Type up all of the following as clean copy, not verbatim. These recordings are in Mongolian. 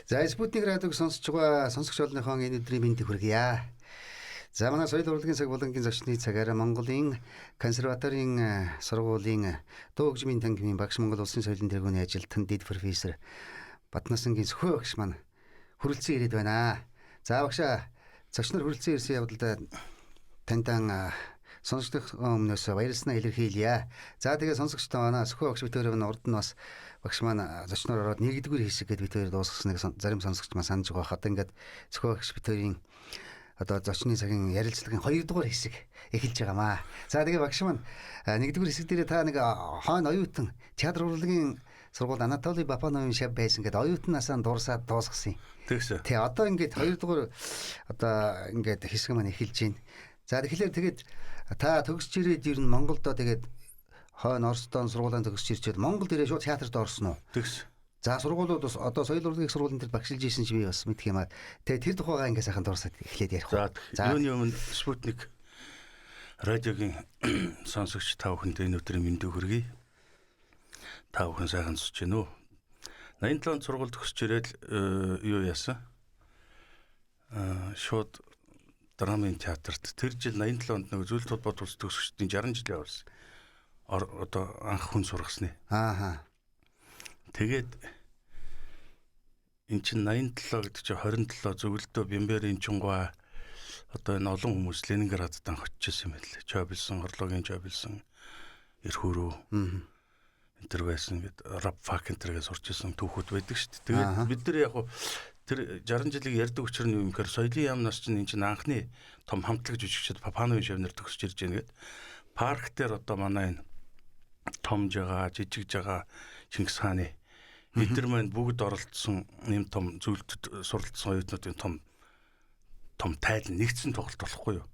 За, Спутник радиог сонсож байгаа сонсогч олныхон энэ өдрийн мэндийг хүргье. За, манай соёл урлагийн цаг булангийн зочны цагаар Монголын консерваторийн сургуулийн дуу хөгжмийн танхимын багш, Монгол Улсын соёлын тэргүүний ажилтан, дэд профессор Батнасангийн Сөхөө багш маань хүрэлцэн ирээд байна. За, багшаа, зочноор хүрэлцэн ирсэн явдалд таньдан сонсогчдын өмнөөс баярласнаа илэрхийлье. За, тэгээ сонсогчдоо манай Сөхөө багш бид хоёр нь урд нь бас багш маань зочноор ороод нэгдүгээр хэсэг гээд бид хоёр дуусгасныг зарим сонсогч маань санаж байгаа. Одоо ингээд Сөхөө багш бид хоёрын одоо зочны цагийн ярилцлагын хоёрдугаар хэсэг эхэлж байгаамаа. За, тэгээ багш маань, нэгдүгээр хэсэг дээр та нэг хойно оюутан театр урлагийн сургуульд Анатолий Бапановын шав байсан гэдээ оюутан насаа дурсаад дуусгасан. Тэгсэн. Тэ, одоо ингээд хоёрдугаар одоо ингээд хэсэг маань эхэлж байна. За, тэгэхээр тэгээд та төгсч ирээд ер нь Монголдо тэгээд хойно Оросдон сургуулийн төгсч ирчээд Монгол дээрээ шууд театрт орсон уу? Тэгс. За, сургуулиуд бас одоо соёл урлагийн сургуулийн дээр багшилж исэн чи би бас мэдх юм аа. Тэгээ тэр тухайгаа ингээ сайхан дурсаад эхлээд ярих уу. За, юуны өмнө Спутник радиогийн сонсогч та бүхэнд энэ өдрийн мэндийг хүргэе. Та бүхэн сайхан сонсож байна уу? 87 онд сургууль төгсч ирээд юу яасан? Шууд драмын театрт тэр жил 87 онд нэг зүйл холбоот улс төгсөгчдийн 60 жилийн орсон. Одоо анх хүн сургасны. Ааха. Тэгээд эн чинь 87 гэдэг чинь 27 зөвлөдөө Бямбер Инчингуа одоо энэ олон хүмүүс Ленинградд анх очижсэн юм байна лээ. Чобилсон, Орлогийн Чобилсон, Эрхүүрүү. Энэ төр байсан гэд рабфак энэ төргээ сурч исэн түүхүүд байдаг шүү дээ. Тэгээд бид нар яг тэр 60 жилийг ярьдаг учир нь юм гэхээр соёлын яамнаас чинь энэ чинь анхны том хамтлаг жүжигчд Папановын шавнар төгсөж ирж байна гэд. Парк дээр одоо манай энэ том жагаа, жижиг жагаа, Чингис хааны эдгээр маань бүгд оролцсон нэм том зүйлд суралцсан оюутнуудын том том тайлан нэгдсэн тоглолт болохгүй юу.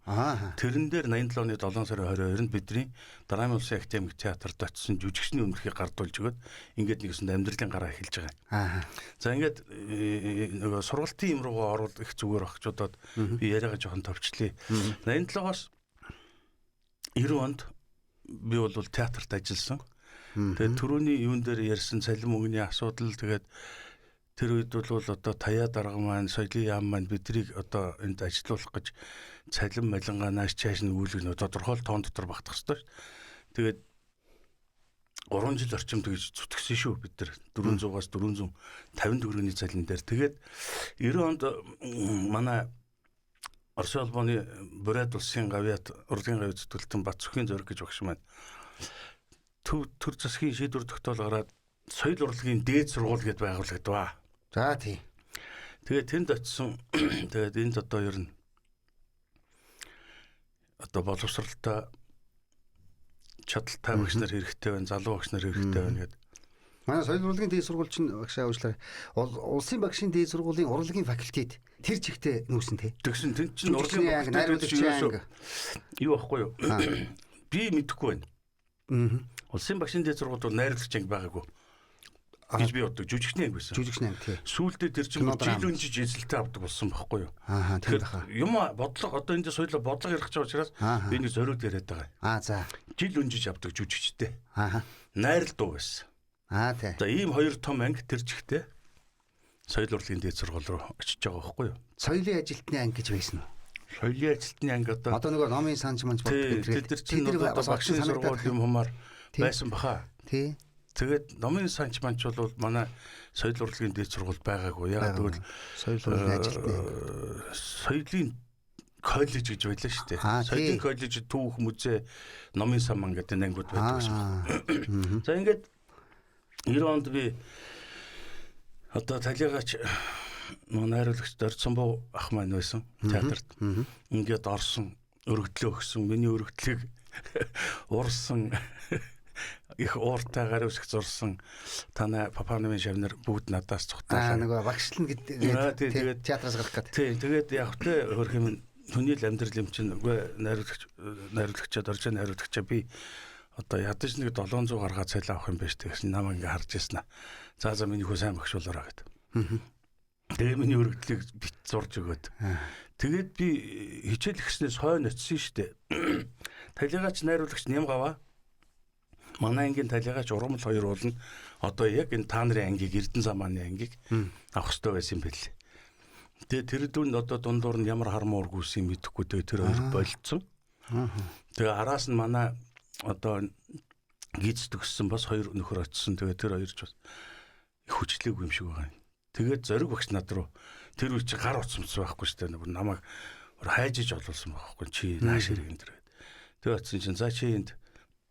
Тэрэн дээр 87 оны 7 сарын 22-нд бидний Драмын улсын академик театрт очисон жүжигчний өмнөхийг гардуулж өгөөд ингээд нэгсэнд амьдралын гараа эхэлж байгаа. За, ингээд нөгөө сургалтын юм руугаа орвол их зүгээр багч удаад би яриагаа жоохон товчлээ. 87-оос 90 онд би бол театрт ажилласан. Тэгээд түрүүний юун дээр ярьсан цалин мөнгөний асуудал, тэгээд тэр үед бол одоо таяа дарга маань, соёлын яам маань биднийг одоо энд ажилуулах гэж цалин малингаа нааш чааш нь өгүүлэг нөө тодорхой тоон дотор багтах ёстой шүү дээ. Тэгээд 3 жил орчим тэгж зүтгэсэн шүү бид нар 400-аас 450 төгрөгийн цалин дээр. Тэгээд 90 онд манай Оросын холбооны Бурайд улсын гавьяат урлагийн гавьяат зүтгэлтэн Батцөхийн зориг гэж багш маань төв төр засгийн шийдвэр тогтоол гараад соёл урлагийн дээд сургууль гэдээ байгуулагдваа. За, тий. Тэгээд тэнд очисон. Тэгээд энд одоо ер нь одоо боловсралтай чадaltaй багш нар хэрэгтэй байна, залуу багш нар хэрэгтэй байна гэдэг. Манай соёл урлагийн дээд сургууль чинь, багшаа уучлаарай. Улсын багшийн дээд сургуулийн урлагийн факультет тэр чигтээ нүүсэн тий. Тэгсэн тэнд чинь урлагийн анги, найруулагчийн анги. Юу байхгүй юу? Би мэдэхгүй байна. Улсын багшийн дээд сургуульд бол найруулагч анги байгаагүй гэж би боддог. Жүжигчний анги байсан. Жүжигчний анги, тий. Сүүлдээ тэр чинь жил өнжиж эзэлтэй авдаг болсон байхгүй юу? Аа, тийм баха. Юм бодлого одоо энэ соёлоо бодлого ярих гэж байгаа учраас би нэг зориуд яриад байгаа. Аа, за. Жил өнжиж авдаг жүжигчтэй. Аа. Найрал дуу байсан. Аа, тий. За, ийм хоёр том анги тэр чигтээ соёл урлагийн дээд сургууль руу очиж байгаа байхгүй юу? Соёлын ажилтны анги гэж байсан уу? Соёлын ажилтны анги одоо нөгөө номын санж манж боддог энэ тэр чинь одоо багшийн сургууль юм хумаар байсан баха. Тий. Тэгээд номын санч манч бол манай соёл урлагийн дээд сургууль байгаагүй. Яг тэгвэл соёл урлагийн ажилтны соёлын коллеж гэж байлаа шүү дээ. Соёлын коллеж, түүх музей, номын сан ман гэдэг ангиуд байдаг гэсэн. За, ингээд 90 онд би одоо талигаач нөгөө найруулагч Дорцсонбоо ах маань байсан театрт. Ингээд орсон, өргөдлөө өгсөн. Миний өргөдлийг уурсан, их ууртай гар үсэх зурсан танай Папановын шавнар бүгд надаас цухтаа. Аа, нөгөө багшлна гэдэг тэгээд театраас гарах гэдэг. Тий, тэгээд яг тэ хөрх юм хүний л амьдрал юм чинь үгүй найруулагчаа доржоо найруулагчаа би одоо ядаж нэг 700 гаргаа цалин авах юм байна шүү дээ гэсэн намайг ингээ харж ирсэн. За за, миний хүү сайн багш болоорой гэд. Тэгээ миний өргөдлийг бит зурж өгөөд. Тэгээд би хичээл ихснээс хойно очисон шүү дээ. Талигаач найруулагч нэм гаваа. Манай ангийн талигаач ургамал хоёр уул нь одоо яг энэ та нарын ангийг Эрдэнэ замааны ангийг авах хэрэгтэй байсан юм байл. Тэгээ тэр дүнд одоо дундуур нь ямар хармуур гүйсэн мэдэхгүй, тэгээ тэр хоёр болцсон. Тэгээ араас нь манай одоо гиз төгссөн бас хоёр нөхөр очсон. Тэгээ тэр хоёр ч бас их хүчлээгүй юм шиг байгаа юм. Тэгээд зориг багш над руу тэр үе чи гар утсамц байхгүй шүү дээ. Намайг хайж иж олуулсан байхгүй, чи нааш хэрэг энэ төр гээд. Тэгээ очсон чинь за чи энд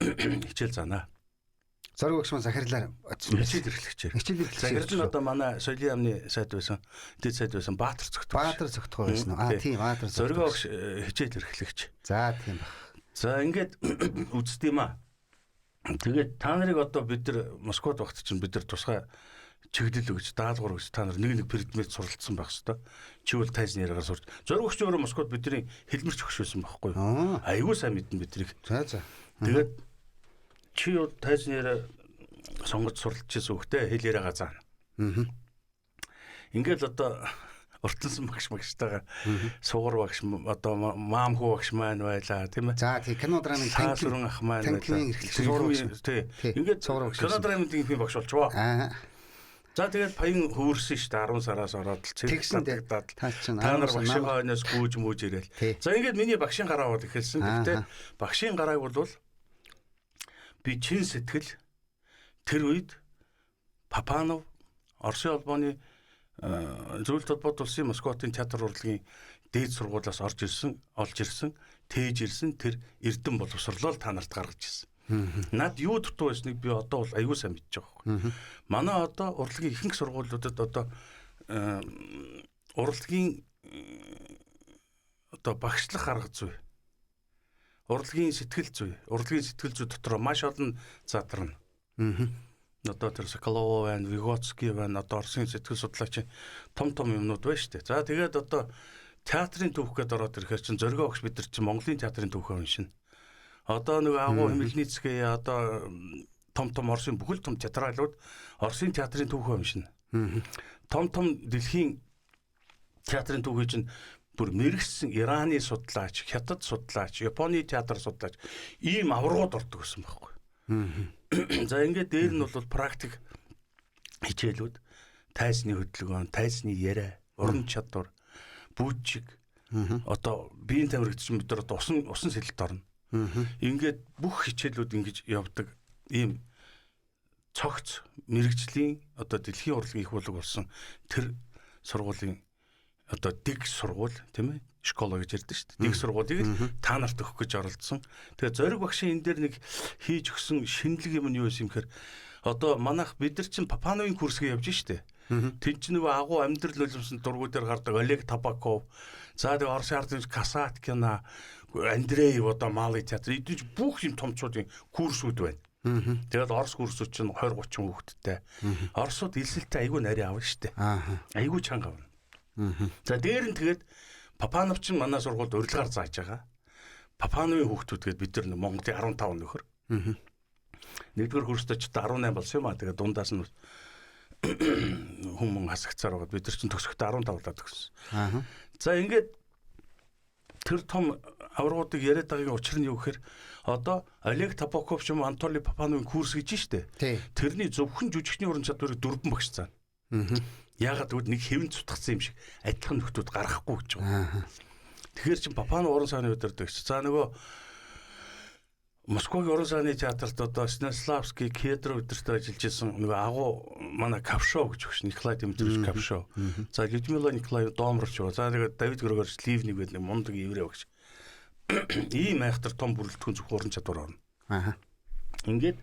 хичээл заанаа. Зориг багш маань захирлаар очсон. Хичээл эрхлэгчээр. Хичээл эрхлэгчээр. Захирал нь одоо манай соёлын яамны сайд байсан. Дэд сайд байсан Баатар Цогтгоо. Баатар Цогтгоо байсан уу? Аа тийм, Баатар Цогтгоо. Зориг багш хичээл эрхлэгч. За тийм баг. За ингээд үздэг юм аа. Тэгээд та нарыг одоо бид нар Москвад багт чинь бид нар тусгай чиглэл өгч, даалгавар өгч та нар нэг нэг предмет суралцсан байх хэвээр. Чи бол тайзны яриагаар сурч. Зориг өгч өөрөө Москвад бидний хэлмэрч өгш байсан байхгүй юу? Айгуу сайн мэднэ бидрийг. За за. Тэгээд чи юу тайзны яриа сонгож суралцж ирсэн хөхтэй хэл яриагаа заана. Аа. Ингээл одоо уртансан багш багштайгаа сугар багш одоо маам хүү багш маань байлаа тийм ээ. За тий, кино драмын танкин ах маань байлаа. Эрхлэгч сугар багш. Тий. Ингээд кино драмын танкин багш болчихвоо. Аа. За тэгээд паян хөвөрсөн шүү дээ 10 сараас ороод л цэгтагдаад та нар багшийн хойноос гүйж мүүж ирээл. За ингээд миний багшийн гараа бол эхэлсэн. Гэхдээ багшийн гарааг бол би чин сэтгэл тэр үед Папанов Оросын холбооны Зөвлөлт холбоот улсын Москватын театр урлагийн дээд сургуулиас орж ирсэн, олж ирсэн, тээж ирсэн тэр эрдэм боловсрлоо та нарт гаргаж ирсэн. Над юу дутуу байсныг би одоо бол аягүй сайн мэдж байгаа байхгүй. Манай одоо урлагийн ихэнх сургуулиудад одоо урлагийн одоо багшлах арга зүй, урлагийн сэтгэл зүй, урлагийн сэтгэл зүй дотор маш олон задарна. Одоо тэр Соколова байна, Виготский байна, одоо Оросын сэтгэл судлаач том том юмнууд байна шүү дээ. За тэгээд одоо театрын түүх гээд ороод ирэхээр чинь Зоригоо багш бид нар чинь Монголын театрын түүхээ уншина. Одоо нэг агуу Хмельницкий одоо том том Оросын бүхэл том театралууд Оросын театрын түүхээ уншина. Том том дэлхийн театрын түүхийг чинь бүр мэрэгсэн Ираны судлаач, Хятад судлаач, Японы театр судлаач ийм аваргууд ордог гэсэн байхгүй. За ингээд дээр нь бол практик хичээлүүд, тайзны хөдөлгөөн, тайзны яриа, уран чадвар, бүжиг, одоо биеийн тамирч чинь бид нар одоо усан сэлэлт орно. Ингээд бүх хичээлүүд ингэж явдаг ийм цогц мэрэгжлийн одоо дэлхийн урлагийн их булаг болсон тэр сургуулийн одоо дэг сургууль тийм ээ школа гэж ярьдаг шүү дээ. Дэг сургуулийг л та нарт өгөх гэж оролдсон. Тэгээ Зориг багшийн энэ дээр нэг хийж өгсөн шинэлэг юм нь юу байсан юм гэхээр одоо манайх бид нар чинь Папановын курсгээ явж штэ. Тэнд чинь нөгөө агуу амьдрал нулимсан дургуй дээр гардаг Олег Табаков, за тэгээ Оросын ард Касаткина, Андреев одоо Малый театр эдгээр бүх юм томчуудын курсүүд байна. Тэгээд Орос курсүүд чинь 20 30 хүүхэдтэй. Оросууд элсэлтээ айгүй нарийн авна штэ. Айгүй чанга авна. За дээр нь тэгээд Папанов чинь манай сургуульд урилгаар зааж байгаа. Папановын хүүхдүүд гээд бид нар Монголын 15 нөхөр. Нэгдүгээр курстээ ч одоо 18 болсон юм а. Тэгээд дундаас нь хүмүүн хасагцаар байгаад бид нар чинь төгсөхдөө 15 болоод төгссөн. За ингээд тэр том аваргуудыг яриад байгаагийн учир нь юу гэхээр одоо Олег Табаков ч юм уу Анатолий Папановын курс гэж штэ. Тэрний зөвхөн жүжигчний уран чадварыг дөрвөн багш заана. Яагаад гэвэл нэг хэвэн цутгацсан юм шиг адилхан нөхдүүд гаргахгүй гэж байгаа. Тэгэхээр чин Папанов уран сайны удирдагч. За нөгөө Москвагийн уран сайны театрт одоо Станиславский, Кедров өдөртөө ажиллаж исэн нөгөө агуу манай Кавшов гэж өгш Николай Дмитриевич Кавшов. За Людмила Николаевна Домровч. За нөгөө Давид Григорович Ливник гэдэг нэг мундаг еврей багш. Ийм айхтар том бүрэлдэхүүн зөвхөн уран чадвар орно. Ингээд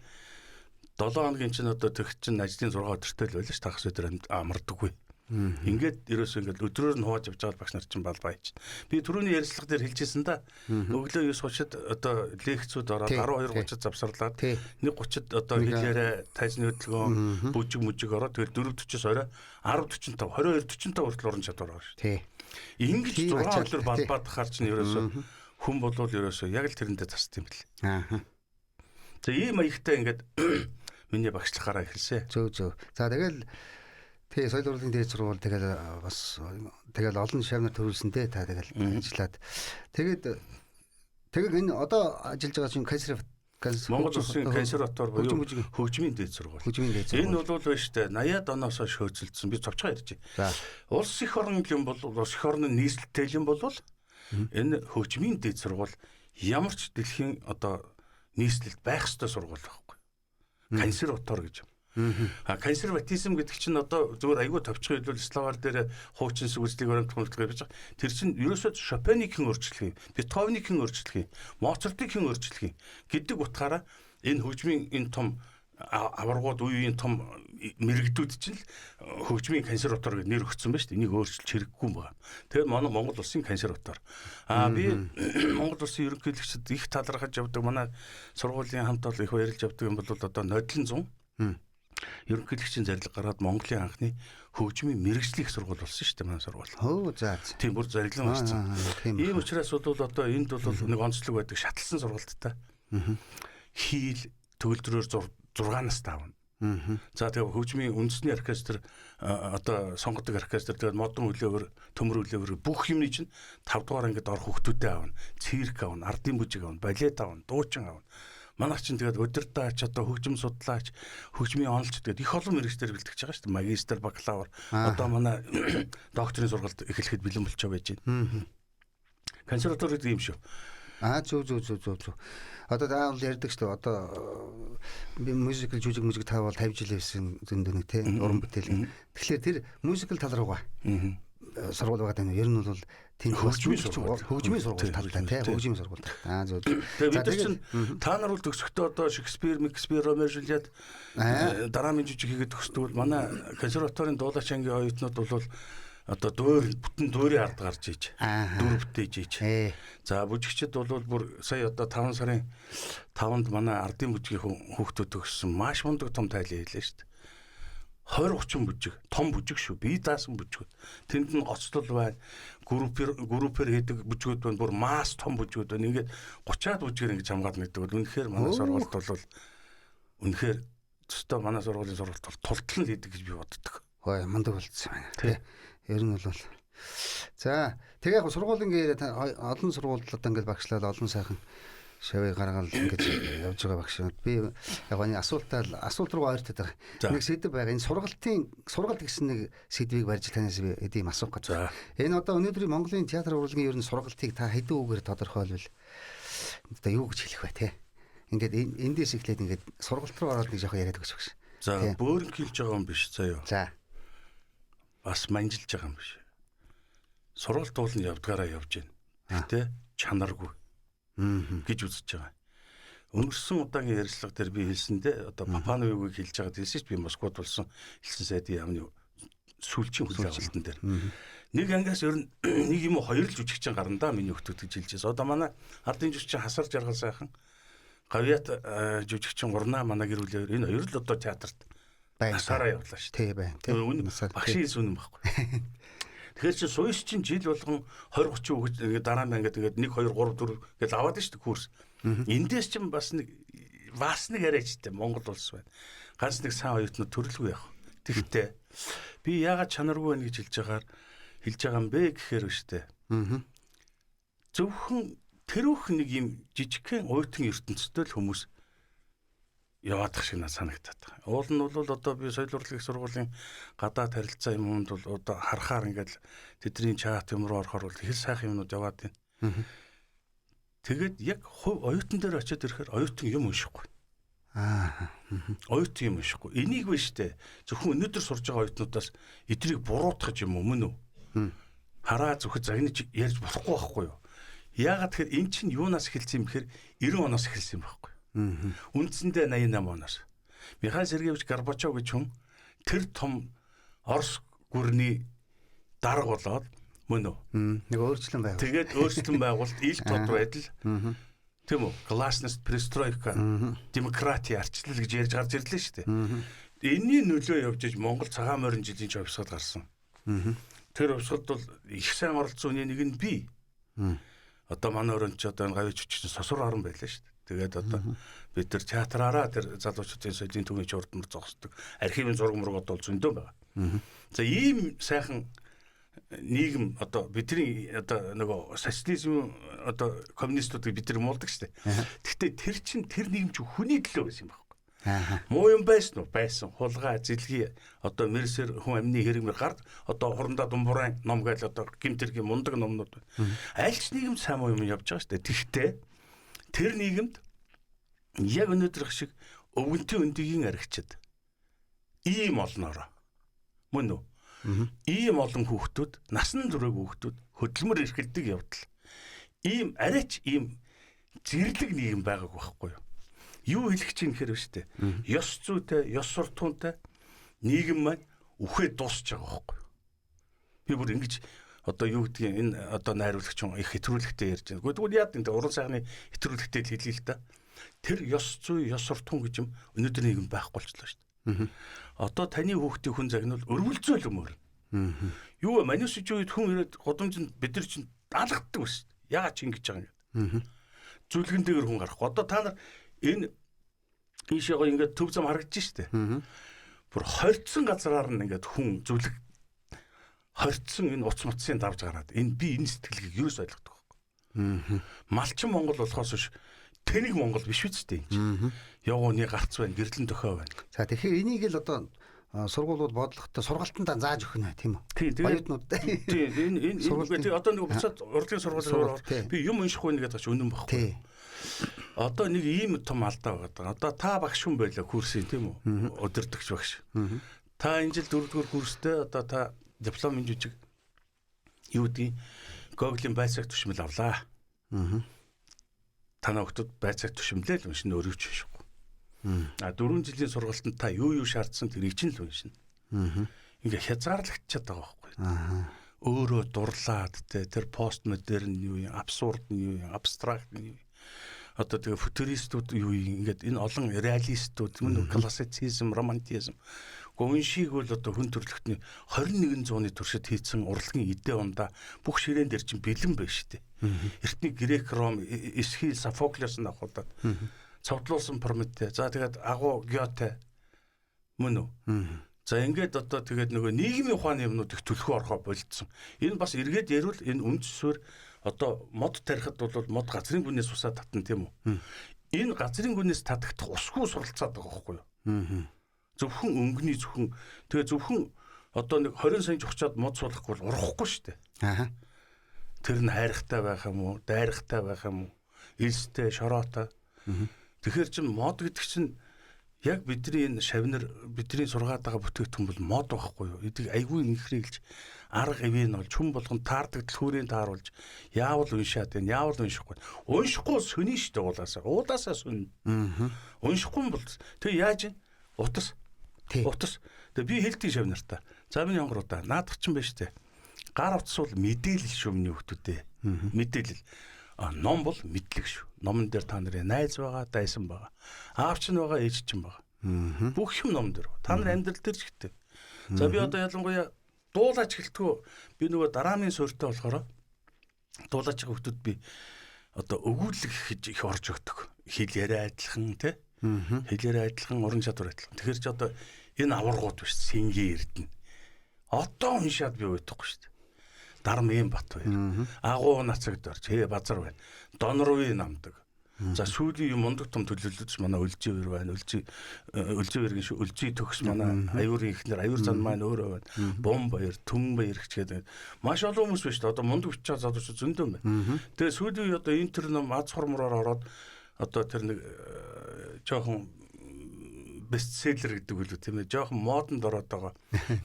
7 хоногийн чинь одоо тэгч чинь ажлын 6 өдөртэй л байлаа ш тагас өдөр амардаггүй. Ингээд ерөөсөө ингээд өдрөөр нь хувааж явж байгаа багш нар чинь балбаа чинь. Би түрүүний ярилцлага дээр хэлжсэн да. Өглөө 9:30-д одоо лекцүүд ороод 12:30-д завсарлаад 1:30-д одоо хэл яриа, тайзны хөдөлгөөн, бүжиг мүжиг ороод тэгэл 4:40-оос орой 10:45 22:45 хүртэл уран чадвар орно шүү. Ингэж 6 өдөр балбаадахаар чинь ерөөсөө хүн болвол ерөөсөө яг л тэрэндээ засд юм бэл. Аа. За ийм маягтай ингээд миний багшлахаараа эхэлсэн. Зөв зөв. За тэгэл тий соёл урлагийн дээд сургууль тэгэл бас тэгэл олон шавнар төрүүлсэн дээ та тэгэл ажиллаад. Тэгээд тэгээд энэ одоо ажиллаж байгаа чинь Монгол Улсын консерватор буюу хөгжмийн дээд сургууль. Хөгжмийн дээд сургууль. Энэ бол байна шүү дээ. 80-ад оноос хойш хөөцөлдсөн. Би цовчгоо ярьж байна. Улс их орн юм бол улс их орны нийслэлтэй юм бол энэ хөгжмийн дээд сургууль ямар ч дэлхийн одоо нийслэлд байх ёстой сургууль байхгүй. Консерватор гэж. А консерватизм гэдэг чинь одоо зүгээр айгүй товчхон хэлбэл словар дээр хуучин сүгслийг баримтах гэж байгаа. Тэр чинь ерөөсөө Шопеникийн өөрчлөлт юм, Бетховеникийн өөрчлөлт юм, Моцартын өөрчлөлт юм гэдэг утгаараа энэ хөгжмийн энэ том аваргууд үеийн том мэрэгдүүд чинь л хөгжмийн консерватор гэж нэр өгсөн байна шүү дээ. Энийг өөрчилж хэрэггүй юм байна. Тэгэхээр манай Монгол улсын консерватор. Аа би Монгол улсын ерөнхийлөгчд их талархаж явдаг. Манай сургуулийн хамт олон их баярлж явдаг юм бол одоо нодлон зун ерөнхийлөгчийн зарлиг гаргаад Монголын анхны хөгжмийн мэргэжлийн их сургууль болсон шүү дээ манай сургууль. Хөө за. Тийм бүр зарлиг гарсан. Ийм учраас бол одоо энд бол нэг онцлог байдаг шатлсан сургалттай. Хийл төгөлдрөөр 6 настай авна. За тэгээ хөгжмийн үндэсний оркестр одоо сонгодог оркестр тэгээд модон хөлөөр төмөр хөлөөр бүх юмны чинь 5 дугаар ангид орох хүүхдүүдээ авна. Цирк авна, ардын бүжиг авна, балет авна, дуучин авна. Манайх чинь тэгээд удирдаач одоо хөгжим судлаач, хөгжмийн онолч тэгээд их олон мэргэжлээр бэлтгэж байгаа шүү дээ. Магистр, бакалавр. Одоо манай докторийн сургалт эхлэхэд бэлэн болчихоо байж байна. Консерватори гэдэг юм шүү. Аа зүг. Одоо та бол ярьдаг шүү дээ. Одоо би мюзикл жүжиг мүжиг та бол 50 жил байсан зөндөө нэг тий уран бүтээл. Тэгэхээр тэр мюзикл тал руугаа сургууль байгаа даа. Ер нь бол тийм хөгжмийн сургууль, хөгжмийн сургууль талтай тий хөгжмийн сургууль. Аа зөв. Тэгээ бид нар чинь та нар бол төгсөхдөө одоо Шекспир, Мекспир, Ромео Жульет драмын жүжиг хийгээд төгсдөг бол манай консерваторийн дуулаач ангийн оюутнууд бол одоо дуур бүтэн дуурийн ард гарч иж дүр бүтээж иж. За бүжигчд бол бүр сая одоо 5 сарын 5-нд манай ардын бүжгийн хүүхдүүд төгссөн маш мундаг том тайлан хийлээ шүү дээ. 20 30 бүжиг, том бүжиг шүү. Бие даасан бүжгүүд. Тэнд нь гоцлол байна. Группээр хийдэг бүжгүүд байна. Бүр масс том бүжгүүд байна. Ингээд 30-аад бүжгээр ингэж хамгаад нэгдэг бол үнэхээр манай сургуульд бол үнэхээр өстой манай сургуулийн сургалт бол тултал нь хийдэг гэж би боддог. Хөөе, мундаг болцсон байна. Тэ. Ер нь бол за тэгээ яг сургуулийн ингээд олон сургуульд одоо ингээд багшлаад олон сайхан шавыг гаргаал ингэж явж байгаа багш. Би яг энэ асуулт руу ойртоод байгаа. Нэг сэдэв байгаа. Энэ сургалт гэсэн нэг сэдвийг барьж танаас би эдийн асуух гэж байна. Энэ одоо өнөөдрийн Монголын театр урлагийн ер нь сургалтыг та хэдэн үгээр тодорхойлвол одоо юу гэж хэлэх вэ те? Ингээд эндээс эхлээд ингээд сургалт руу ороод нэг жоохон яриад өгч багш. За бөөрөнхийлж байгаа юм биш заяа. За. Бас манжилж байгаа юм биш. Сургалт уул нь явдгаараа явж байна. Гэтэ чанаргүй гэж үзэж байгаа. Өнгөрсөн удаагийн ярилцлага дээр би хэлсэндээ одоо Папановыг хэлж байгаад хэлсэн шүү дээ. Би Москвад болсон элсэн сайдын яамны сүүлчийн хүлээн авалтан дээр. Нэг ангиас ер нь нэг юм уу хоёр л жүжигчин гарна да миний хүүхдүүд гэж хэлж байсан. Одоо манай ардын жүжигчин Хасар Жаргал сайхан Гавьяат жүжигчин Урнаа манай гэр бүлээр энэ хоёр л одоо театрт насаараа явлаа шүү дээ. Тий байна. Багшийн хэлсэн үнэн байхгүй. Тэгэхээр чи суйс чинь жил болгон 20 30 хүүхэд ингээд дараа нь ингээд 1 2 3 4 гэж аваад нь шүү дээ курс. Эндээс чинь бас нэг яриачтай Монгол улс байна. Ганц нэг сайн оюутнууд төрөлгүй явах. Тэгтээ би яагаад чанаргүй байна гэж хэлж байгаа юм бэ гэхээр шүү дээ. Зөвхөн тэрүүх нэг юм жижигхэн оюутан ертөнцтэй л хүмүүс яваадах шиг надад санагдаад байгаа. Уул нь бол одоо би соёл урлагийн сургуулийн гадаад харилцаа юм юмд бол одоо харахаар ингээд тэдний чат юм руу орохоор бол их сайхан юмнууд яваад байна. Тэгээд яг хувь оюутан дээр очиод ирэхээр оюутан юм уншихгүй. Оюутан юм уншихгүй. Энийг вэ штэ. Зөвхөн өнөөдөр сурж байгаа оюутнуудаас эдрийг буруутгах юм уу мөн үү? Хараа зөвхөн загнаж ярьж болохгүй байхгүй юу? Яагаад тэгэхээр эн чинь юунаас эхэлсэн юм бэхээр 90 оноос эхэлсэн юм байхгүй. Үндсэндээ 88 оноос. Михаил Сергеевич Горбачов гэж хүн тэр том Орос гүрний дарга болоод мөн үү? Нэг өөрчлөн байгуулалт. Тэгээд өөрчлөн байгуулалт, ил тод байдал. Тийм үү? Гласност, перестройка, демократи, арчлал гэж ярьж гарч ирлээ шүү дээ. Энийний нөлөө явж иж Монгол цагаан морин жилийн хувьсгал гарсан. Тэр хувьсгалд бол их сайн оролцсон хүний нэг нь би. Одоо манай өрөөнд ч одоо энэ гавьяа жүжигчин сосор орон байлаа шүү дээ. Тэгээд одоо бид нар театраараа тэр залуучуудын соёлын төвийн урдмар зогсдог. Архивын зураг мураг одоо зөндөө байгаа. За ийм сайхан нийгэм одоо бидний одоо нөгөө социализм одоо коммунистуудыг бид нар муулдаг шүү дээ. Гэхдээ тэр чин тэр нийгэм чинь хүний төлөө байсан юм байна. Муу юм байсан уу? Байсан. Хулгай, зэлгий, одоо мэрсэр хүн амны хэрэг гард одоо хурандаа думбурайн ном гэж одоо гимтэргийн мундаг номнууд байна. Аль ч нийгэмд сайн муу юм явж байгаа шүү дээ. Тэгэхдээ тэр нийгэмд яг өнөөдрөх шиг өвгөнтийн өндигийн аригчид ийм олноороо мөн үү? Ийм олон хүүхдүүд, насан туршиг хүүхдүүд хөдөлмөр эрхэлдэг явдал. Ийм арайч ийм зэрлэг нийгэм байгааг байхгүй юу? Юу хэлэх чинь гэхээр биш үү? Ёс зүйтэй, ёс суртахуунтай нийгэм маань үхээ дуусч байгаа байхгүй юу? Би бүр ингэж одоо юу гэдгийг энэ одоо найруулагч их хэтрүүлэгтэй ярьж байна. Тэгвэл яад энэ уран сайхны хэтрүүлэгтэй л хэлье л да. Тэр ёс зүй, ёс суртахуун гэж юм өнөөдөр нийгэм байхгүй болчихлоо шүү дээ. Одоо таны хүүхдийн хүн загнуул өрвөлзөөл өмөр. Юу вэ? Манюсич үед хүн ирээд гудамжинд бид нар чинь даалгаддаг байсан. Яагаад ч ингэж байгаа юм гээд. Зүлгэн дээр хүн гарахгүй. Одоо та нар энэ ийшээ гоё ингээд төв зам харагдаж штэ. Бүр хорцсон газраар нь ингээд хүн зүлэг хорцсон энэ уц муцсын давж гараад энэ би энэ сэтгэлгийг юус ойлгодог байхгүй. Малчин Монгол болохоос биш тэнэг Монгол биш үсттэй энэ чинь. Явгооны гарц байна, гэрлэн дохио байна. За тэгэхээр энийг л одоо сургуулиуд бодлоготой сургалтандаа зааж өгнө тийм үү? Оюутнуудтай. Тийм энэ энэ одоо нэг буцаад урлагийн сургуулиуд би юм уншихгүй нэгэд тач үнэн байхгүй. Одоо нэг ийм том алдаа байгаа. Одоо та багш хүн байлаа курсын тийм үү? Удирдагч багш. Та энэ жил 4-р курстэй одоо та дипломын жижиг юу гэдгийг Гоголын байцаах түшмэл авлаа. Танаа хүмүүс байцаах түшмлээ л уншина өөрөө ч уншихгүй. А 4 жилийн сургалтанд та юу шаардсан тэрийг чинь л уншина. Ингээ хязгаарлагдчихад байгаа байхгүй. Өөрөө дурлаад те тэр постмодерн юу юм, абсурд нь юу юм, абстракт нь юу юм. Одоо тэгээ футуристууд юу юм ингээд энэ олон реалистууд мөн классицизм, романтизм уншийг бол одоо хүн төрөлхтний 21 зууны туршид хийцэн урлагийн эдээ ундаа бүх ширээн дээр чинь бэлэн байна шүү дээ. Эртний Грек, Ром, Эсхил, Софоклес нь авахудаад цовдлуулсан Прометей. За тэгээд агуу Гёте мөн үү? За ингээд одоо тэгээд нөгөө нийгмийн ухааны юмнууд их түлхүү орхоо болцсон. Энэ бас эргээд ярил энэ үндэс суурь одоо мод тарихад бол мод газрын гүнээс усаа татна тийм үү? Энэ газрын гүнээс татагдах усгүй суралцаад байгаа байхгүй юу? Зөвхөн өнгөний зөвхөн тэгээ зөвхөн одоо нэг 20 сая жухчаад мод суулгахгүй бол урахгүй шүү дээ. Аа. Тэр нь хайрхтай байх юм уу, дайрахтай байх юм уу, элстэй, шороотой. Тэгэхээр чин мод гэдэг чинь яг бидний энэ шавнар бидний сургаад байгаа бүтээгдэхүүн бол мод байхгүй юу? Эдийг айгүй инхрийлж арга ивэн болж хүн болгон таардаг төлхүүрийн тааруулж яавал уншаад байна, яавал уншихгүй. Уншихгүй сүнэ шүү дээ уулаасаа. Уулаасаа сүнэ. Уншихгүй бол тэг яаж вэ? Утас. Утас. Тэгээ би хэлдэг шав нартаа. За миний хонгороо наадах чинь байж тээ. Гар утас бол мэдээлэл шүү миний хүүхдүүдээ. Мэдээлэл. А ном бол мэдлэг шүү. Номон дээр та нарын найз байгаа, дайсан байгаа. Аав чинь байгаа, ээж чинь байгаа. Бүх юм ном дээр. Та нар амьдрал дээр ч ихтэй. За би одоо ялангуяа дуулаач гэлтгүү би нөгөө дараамын суурьтай болохоор дуулаач хүүхдүүд би одоо өгүүлэх гэж их орж өгдөг. Хэл яриа адилхан тий. Хэл яриа адилхан, уран чадвар адилхан. Тэгэхээр чи одоо энэ аваргууд биш сингийн эрдэнэ. Одоо уншаад би уйдахгүй шүү дээ. Дарам ийм бат баяр. Агуу нацагд орж хээ базар байна. Донорвын намдаг. За сүүлийн юм мундаг том төлөөлөлч манай Өлзий хоёр байна. Өлзий Өлзий шүү. Өлзий төгс манай аюурын ихнэр аюур зан маань өөрөө байна. Бум баяр, түн баяр гэж маш олон хүмүүс байна шүү дээ. Одоо мундаг бичиж залуучууд зөндөө байна. Тэгээ сүүлийн үе одоо энэ төр ном аз хормороор ороод одоо тэр нэг жоохон бестселлер гэдэг үлээ тийм ээ. Жоохон модонд ороод байгаа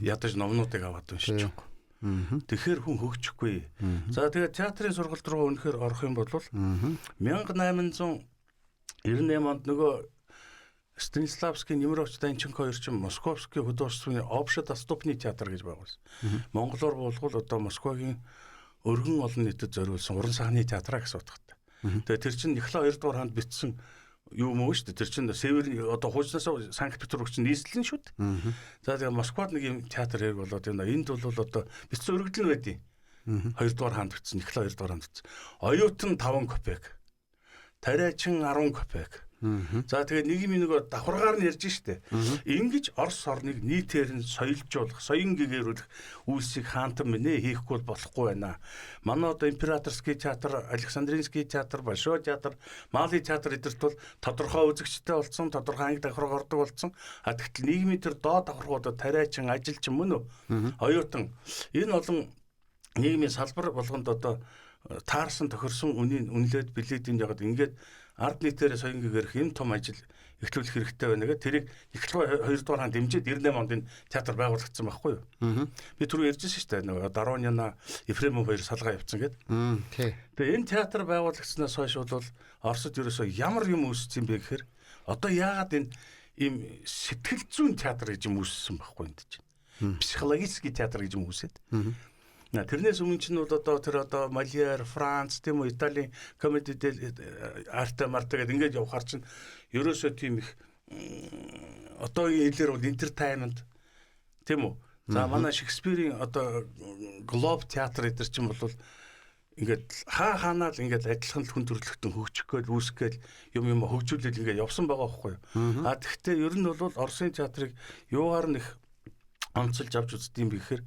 ядаж номнуудыг аваад уншиж байгаа. Тэгэхээр хүн хөгжихгүй. За тэгээд театрын сургалт руу үнэхээр орох юм бол 1898 онд нөгөө Станиславский, Немирович, Данченко хоёр чинь Московский художественный общедоступный театр гэж байгуулсан. Монголоор буулгуул одоо Москвагийн өргөн олон нийтэд зориулсан уран сайхны театраа гэсэн утгатай. Тэгээд тэр чинь Николай 2 дугаар хаанд бичсэн юу мөн шүү дээ. Тэр чинь Север одоо хуучнаас Санкт Петербург чинь нийслэл нь шүү дээ. За тэгээ Москвад нэг юм театр хэрэг болоод байна. Энд бол одоо бичсэн өргөдөл нь байдیں۔ 2 дугаар хаанд бичсэн, Николай 2 дугаар хаанд бичсэн. Оюутан 5 копек. Тариачин 10 копек. За тэгээд нэг юм нөгөө давхаргаар нь ярьж штэ. Ингэж Орос орныг нийтээр нь соёлжуулах, соён гэгэрүүлэх үйлсийг хаантан минь хийхгүй болохгүй байна. Манай одоо Императорский театр, Александринский театр, Большой театр, Малый театр эдэрт бол тодорхой үзэгчтэй болсон, тодорхой анги давхарга ордог болсон. А тэгтэл нийгмийн тэр доод давхаргуудад тариачин, ажилчин мөн үү? Оюутан энэ олон нийгмийн салбар болгонд одоо таарсан тохирсон үнийн үнэлээд билетийн ягаад ингээд ард нийтээр соён гэгэрэх юм том ажил эхлүүлэх хэрэгтэй байна гэх тэрийг Николай 2 дугаар хаан дэмжиж 98 онд энэ театр байгуулагдсан байхгүй юу? Би түрүү ярьжсэн шүү дээ нөгөө Даруняна Ефремов хоёр салгаа явцсан гэдэг. Тэгээ энэ театр байгуулагдсанаас хойш бол Оросд ерөөсөө ямар юм үүссэн юм бэ гэхээр одоо яагаад энэ ийм сэтгэл зүйн театр гэж юм үүссэн байхгүй энд чинь. Психологический театр гэж юм үүсээд. Тэрнээс өмнө чинь бол одоо тэр одоо Мольер, Франц тийм үү, Италийн комеди арте марте гэдэг ингээд явхаар чинь ерөөсөө тийм их одоогийн хэлээр бол entertainment тийм үү. За манай Шекспирийн одоо Глоб театр эдэр чинь бол ингээд хаа хаанаа л ингээд адилхан л хүн төрөлхтөн хөгжих гээл үүсэх гээл юм юм хөгжүүлэл ингээд явсан байгаа байхгүй юу. А тэгвэл ер нь бол Оросын театрыг юугаар нь их онцолж авч үздэг юм бэ гэхээр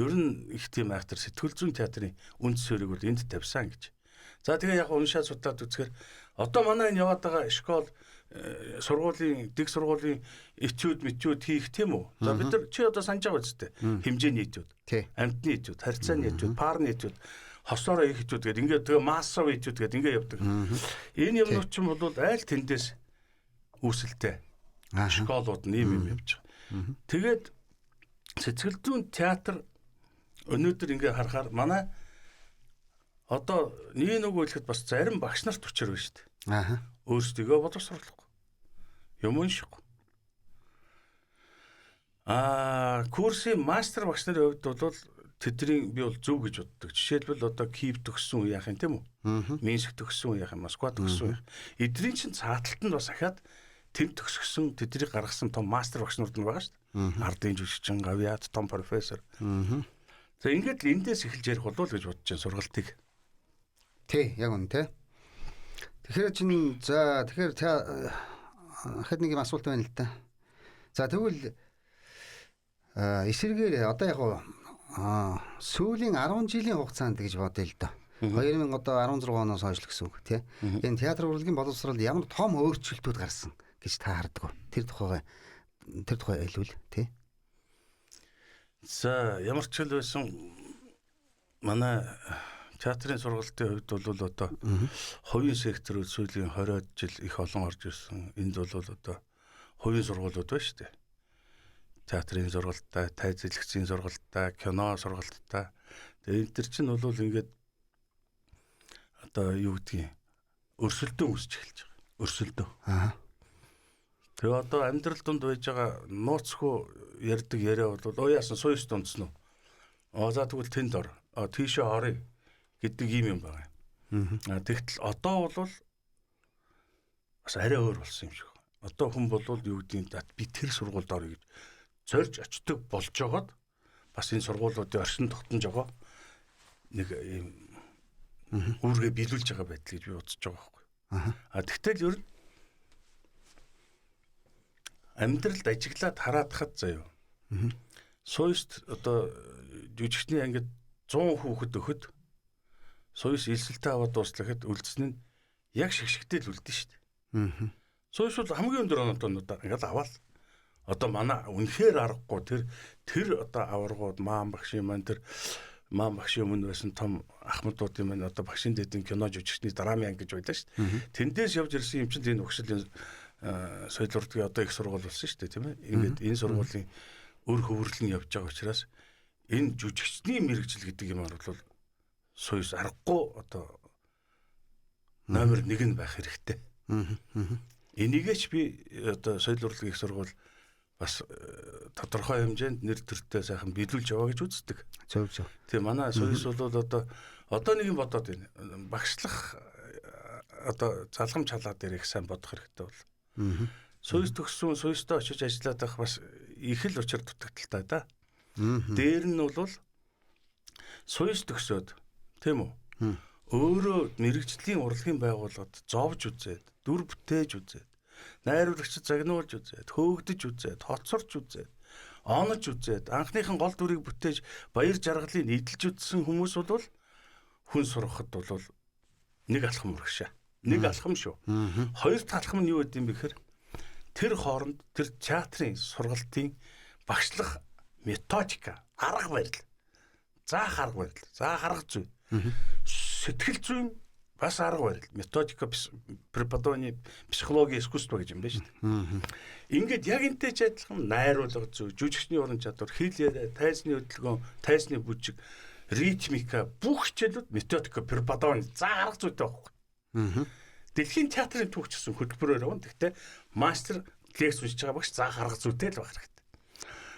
ер нь их тийм айхтар сэтгэл зүйн театрын үнд суурийг бол энд тавьсан гэж. За тэгээ яг уншаад судлаад үзэхээр одоо манай энэ яваад байгаа школ сургуулийн дэг сургуулийн этюд метюд хийх тийм үү? За бид нар чи одоо санаж байгаа үстэй. Хэмжээний этюд, амьтны этюд, харьцааны этюд, парны этюд, хосоороо хийх этюд гэдэг ингээд тэгээ массов этюд гэдэг ингээд явдаг. Энэ юмнууд ч юм бол айл тэндээс үүсэлтэй. Школууд нь ийм юм явж байгаа. Тэгээд сэтгэл зүйн театр өнөөдөр ингээ харахаар манай одоо нэг нөгөө хэлэхэд бас зарим багш нарт учир байна шүү дээ. Аа. Өөрсдийгөө боловсруулахгүй. Юм уншихгүй. Аа, курсын мастер багш нарын хувьд бол тэдний би бол зөв гэж боддог. Жишээлбэл одоо Киев төгссөн үе яах юм тийм үү? Минск төгссөн үе яах юм, Москва төгссөн үе. Эдрийн чинь цааталт нь бас ахаад тэнд төгсгсөн тэднийг гаргасан том мастер багш нар нь байгаа шүү дээ. Ардын жүжигчин, гавьяат, том профессор. За ингээд л эндээс эхэлж ярих болов уу гэж бодож байна сургалтыг. Тий, яг үнэ тэ. Тэгэхээр чин за тэгэхээр хэд нэг юм асуулт байна л да. За тэгвэл эсэргээр одоо яг сүүлийн 10 жилийн хугацаанд гэж бодъё л доо. 2016 оноос хойш л гэсэн үг тий. Энэ театр урлагийн боловсрол ямар том өөрчлөлтүүд гарсан гэж та хардаг уу? Тэр тухай хэлвэл тий. За ямар ч хэл байсан манай театрын сургалтын хувьд бол одоо хувийн сектор сүүлийн 20 жил их олон орж ирсэн. Энд бол одоо хувийн сургуулиуд байна шүү дээ. Театрын сургалттай, тайзлэгчийн сургалттай, кино сургалттай. Тэгээ энэ төр чинь бол ингээд одоо юу гэдгийг өрсөлдөөн үүсч эхэлж байгаа. Өрсөлдөө. Аа. Тэгээ одоо амьдрал дунд байж байгаа нууцгүй ярьдаг яриа бол оо яасан суйс дундсан уу? Аа за тэгвэл тэнд ор. Аа тийшээ оръё гэдэг ийм юм байгаа. Аа тэгтэл одоо бол бас арай өөр болсон юм шиг. Одоо хүн бол юу гэдгийг би тэр сургуульд орё гэж зорж очдөг болж байгаад бас энэ сургуулиудын оршин тогтнож байгаа нэг ийм үүргээ биелүүлж байгаа байдал гэж би бодож байгаа байхгүй. Аа тэгтэл ер нь амьдралд ажиглаад хараадахад заяа. Суйст одоо жүжигчний ангид 100 хүүхэд өгөхөд суйс элсэлтээ аваад дууслахад үлдсэн нь яг шигшгтэй л үлдэн шүү дээ. Суйс бол хамгийн өндөр оноотонууд ингээд аваал. Одоо манай үнэхээр аргагүй тэр одоо аваргууд маан багшийн маань тэр маан багшийн өмнө байсан том ахмадуудын маань одоо багшийн дэдийн кино жүжигчний драмын анги гэж байлаа шүү дээ. Тэндээс явж ирсэн юм чинь энэ өгшлийн соёл урлагийн одоо их сургууль болсон шүү дээ тийм ээ. Ингээд энэ сургуулийн өр хөвөрлөл нь явж байгаа учраас энэ жүжигчний мэрэгжил гэдэг юм бол суйс аргагүй одоо номер 1 нь байх хэрэгтэй. Энийгээ ч би одоо соёл урлагийн их сургууль бас тодорхой хэмжээнд нэр төртэй сайхан биелүүлж яваа гэж үздэг. Зөв зөв. Тийм манай соёс бол одоо нэг юм бодоод байна. Багшлах одоо залгам чалаа дээр их сайн бодох хэрэгтэй бол. Соёс төгссөн, соёстой очиж ажиллаад байх бас их л учир дутагдaltaй да. Дээр нь бол соёс төгсөөд тийм үү? Өөрөө мэрэгжлийн урлагийн байгууллагад зовж үзээд, дүр бүтээж үзээд, Найруулагчид загнуулж үзээд, хөөгдөж үзээд, хоцорч үзээд, онож үзээд, анхныхан гол дүрийг бүтээж баяр жаргалыг эдэлж үзсэн хүмүүс бол хүн сургахад бол нэг алхам урагшаа. Нэг алхам шүү. Хоёр дахь алхам нь юу гэдэг юм бэ гэхээр тэр хооронд тэр театрын сургалтын багшлах методика, арга барил, заах арга барил, заах арга зүй, сэтгэл зүйн бас арга барил, методика, преподавание, психологи, искусство гэж юм байна шүү дээ. Ингээд яг энтэй ч адилхан найруулга зүй, жүжигчний уран чадвар, хэл яриа, тайзны хөдөлгөөн, тайзны бүжиг, ритмика бүх хичээлүүд методика, преподавание, заах арга зүйтэй байхгүй. Дэлхийн театрын түүх ч гэсэн хөтөлбөрөөр явна. Гэхдээ мастер лекц уншиж байгаа багш заах арга зүйтэй л байх хэрэгтэй.